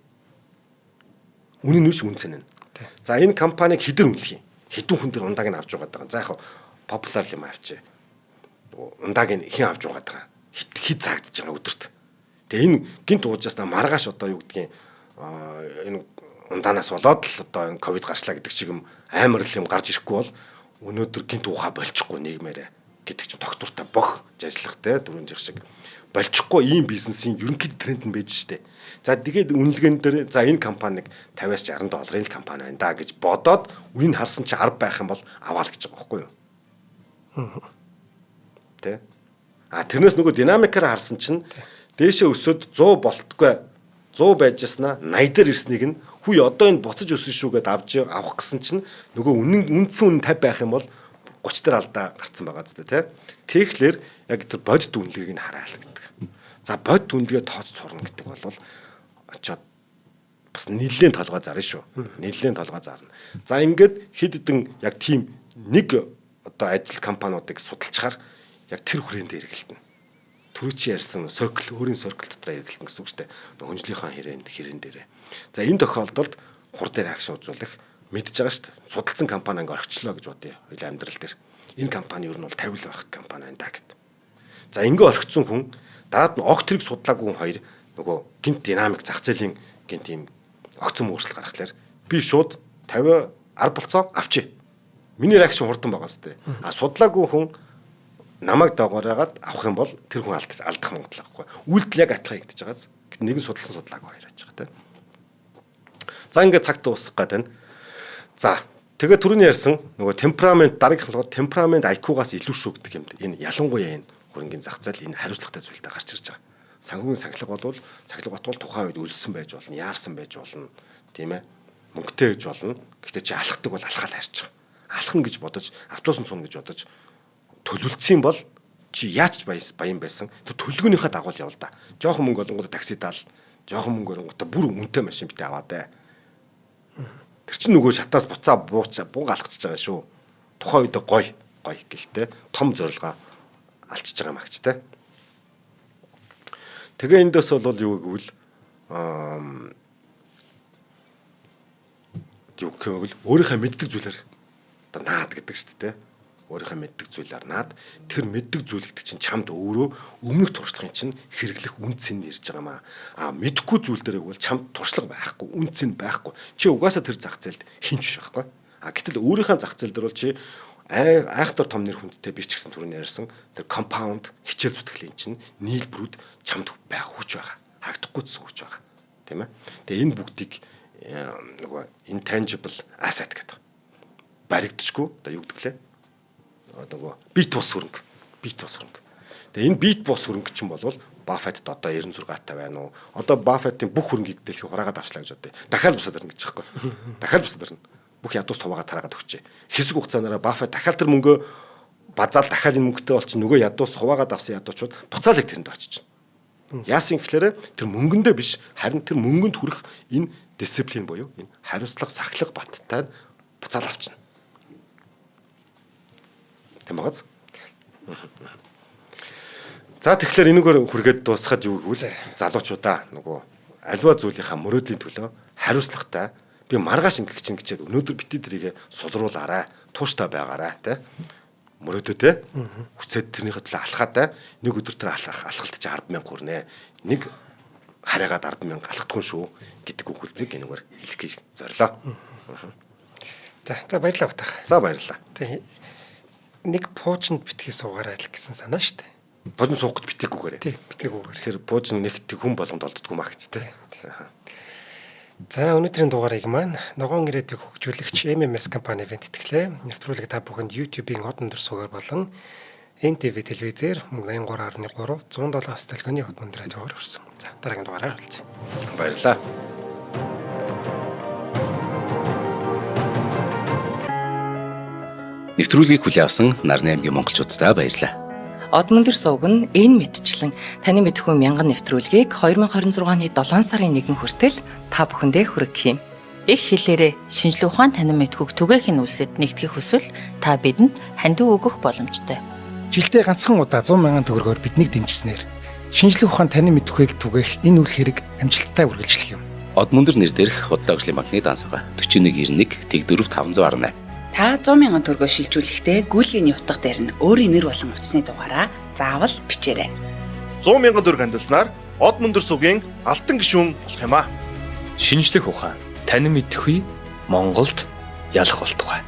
Үнэн нь биш, үн цэн нь. За, энэ компаниг хэдэр үнэлэх юм? Хэдэн хүн тэр ундааг нь авч байгаа даа. За, яг popular юм авчи. Ундааг нь хэн авч байгаа даа. Хэд хэд заагдаж байгаа өдөрт. Тэгээ энэ гинт уужаас маргааш одоо юу гэдгийг энэ ундаанаас болоод л одоо энэ ковид гарчлаа гэдэг чиг юм амар л юм гарч ирэхгүй бол өнөөдөр гинт ууха болчихгүй нийгмээрээ гэдэг чинь тогтвортой бох ажиллахтай дөрвөн жиг шиг болчихгүй ийм бизнесийн ерөнхийдөө тренд нь байж штэ. За, тэгээд үнэлгээн дээр за энэ компаниг 50-аас 60 долларын л компани байна да гэж бодоод үнийг харсан чи 10 байх юм бол аваал гэж байгаа байхгүй юу? Тэ? А тэрнээс нөгөө динамикаар харсан чинь дээшээ өсөд 100 болтгүй 100 байжснаа 80 дээр ирснийг нь хүй одоо энэ буцаж өсөн шүү гэдээ авч авах гэсэн чинь нөгөө үнэн үндсэн үнэн 50 байх юм бол 30 дээр алдаа гарцсан байгаа зү, тэ. Тэгэхээр яг тэр бодит үнэлгээг нь хараал гэдэг. За, бодит үнэлгээ тооц сурна гэдэг бол очоод бас нэлээд толгой зарна шүү. Нэлээд толгой зарна. За, ингээд хэд хэдэн яг тийм нэг одоо ажил компаниудыг судалчаар яг тэр хүрээнд эргэлтэнэ. Түрүү чи ярьсан circle, өөрийн circle дотор эргэлтэн гэсэн үг шүү дээ. Хөнжлийнхаа хэрээнд хэрэн дээрээ. За, энэ тохиолдолд хурд дээр action үзүүлэх мэдж байгаа шүү дээ. Судалсан компани ингээ орхичлоо гэж бодъё. Хоёул амьдрал дээр. Энэ компани ер нь бол 50 л байх компани байна да гэд. За, ингээ орхицсан хүн дараад нь огт тэрийг судлаагүй хүн хоёр нөгөө гинт динамик зах зээлийн гинт ийм огцон өөрчлөлт гаргахлаар би шууд 50 10 болцоо авчи. Миний reaction хурдан байгаа сте. А судлаагүй хүн намайг дагаараагаад авах юм бол тэр хүн алдах магадлал байхгүй. Үйлдэл яг адилхан хийгдэж байгааз. Гэт нэг нь судалсан, судлаагүй хоёр байж байгаа те. За, ингээд цагт дуусах гээд байна. За, тэгээ түрүүний ярьсан нөгөө темперамент, дараагийнх нь болохоор темперамент IQ-гаас илүү шүү гэдэг юм. Энэ ялангуяа энэ хөрөнгөний зах зээл энэ хариуцлагатай зүйлтэй гарч ирж байгаа. Санхүүгийн сахилга болвол сахилга бат бол тухайн үед өлссөн байж болно, яарсан байж болно, тийм ээ. Мөнгөтэй гэж болно. Гэхдээ чи алхдаг бол алхаал хайрч байгаа. Алхна гэж бодож, автобусан цуна гэж бодож төлөвлөсөн бол чи яаж ч баян байсан. Тэр төлөвлөгөөнийхөө дагуу л явал да. Жохон мөнгө олонгуудаа такси даал, жохон мөнгө олонгуудаа бүр үнэтэй машин битээ аваад ээ. Тэр чинь нөгөө шатаас буцаа бууч бунга алхчихж байгаа шүү. Тухайн үед гой гой гэхдээ том зорилгоо алчиж байгаа магч те. Тэгээ эндээс бол юу гэвэл юу гэвэл өөрийнхөө мэддэг зүйлээр одоо наад гэдэг шүү дээ. Өөрийнхөө мэддэг зүйлээр наад, тэр мэддэг зүйл гэдэг чинь чамд өөрөө өмнөх туршлагын чинь хэрэглэх үн цэн ирж байгаа маа. А мэдхгүй зүйл дээр бол чамд туршлага байхгүй, үн цэн байхгүй. Чи угаасаа тэр зах зээлд хинч биш байхгүй. А гэтэл өөрийнхөө зах зээл дээр бол чи айхтар том нэр хүндтэй, би ч гэсэн түрүүний ярьсан тэр compound хичээл зүтгэлийн чинь нийлбэрүүд чамд байх хүч байгаа. Хаагдахгүй гэсэн хүч байгаа. Тийм ээ. Тэгээ энэ бүгдийг нөгөө intangible asset гэдэг. Баригдчихгүй одоо юу гэдэг лээ? Одоо нөгөө бит бус хөрөнгө. Бит бус хөрөнгө. Тэгээ энэ бит бус хөрөнгө чинь бол Баффетт одоо 96 та байна уу? Одоо Баффеттийн бүх хөрөнгийг дэлхий хураагаад авчлаа гэж бодъё. Дахиад бусад ирнэ гэж байхгүй. Дахиад бусад ирнэ. Бүх ядуус хуваагаа тараагаад өгчээ. Хэсэг хугацаанаараа Баффет дахиад тэр мөнгөө базаал дахиад энэ мөнгөтэй болчих, нөгөө ядуус хуваагаад авсан ядуучууд буцаал яг тэрэнд очиж. Яасан гэхлээрэ тэр мөнгөндөө биш, харин тэр мөнгөнд хүрэх энэ дисциплин буюу энэ хариуцлага, сахилга баттай буцаал авчна. байгааз. За, тэгэхээр энэгээр хүргээд дуусгаад юу гэвэл залуучуудаа нөгөө альва зүйлийнхаа мөрөөдлийн төлөө хариуцлагатай, би маргааш ингэх чинь гэчээд өнөөдөр бити тэрийг сулруулаарай, тууштай байгаарай, те, мөрөөдөөтэй хүсээд тэрнийхээ төлөө алхаатай. Нэг өдөр тэр алхах алхалт чи 10,000 хүрнэ, нэг хараагаад 10,000 алхдаггүй шүү гэдэг өгүүлбэрийг энэгээр хэлэх гэж зорилоо. За, баярлалаа, Батах. За, баярлалаа. Тэг, нэг пуужинд битгий суугаарай л гэсэн санаа шүү дээ. Пуужин суух гэж битгийгүйгээр. Тий, битгийгүйгээр. Тэр пуужин нэг тэг хүн болгонд олддоггүй маа гэж, тий. За, өнөөдрийн дугаарыг маань Ногоон ирээдүйг хөгжүүлэгч MMS компани ивээн тэтгэлээ. Нэвтрүүлэг та бүхэнд YouTube-ийн Од өндөр сувгаар болон NTV телевизээр мөн 83.3 107 төлхөөний Од өндөр радиогоор хүрсэн. За, дараагийн дугаараар уулзъя. Баярлалаа. Нэвтрүүлгийг хүлээн авсан Нарны аймгийн монголчууддаа баярлалаа. Од мөндөр сувг нь энэ мэтчлэн таны мэдэхүй мянган нэвтрүүлгийг 2026 оны 7 сарын 1 хүртэл та бүхэндээ хүргэх юм. Их хэлээрээ шинжлэх ухаан танин мэдхүйг түгээх нь үлсэд нэгтгэх хүсвэл та бидэнд хандив өгөх боломжтой. Жилдээ ганцхан удаа 100 мянган төгрөгөөр биднийг дэмжсэнээр шинжлэх ухаан танин мэдэхүйг түгээх энэ үйл хэрэг амжилттай үргэлжлэх юм. Од мөндөр нэр дээрх Худалдаа хөгжлийн банкны данс байгаа. 4191 тэг 4 518. Та 100 мянган төгрөгөөр шилжүүлэхдээ гүйлгээний утга дээр нь өөрийн нэр болон утасны дугаараа заавал бичээрэй. 100 мянган төгрөг хандилснаар Од мөндөр сувгийн алтан гишүүн болох юм аа. Шинжлэх ухаан, танин мэдэхүй Монголд ялах болтугай.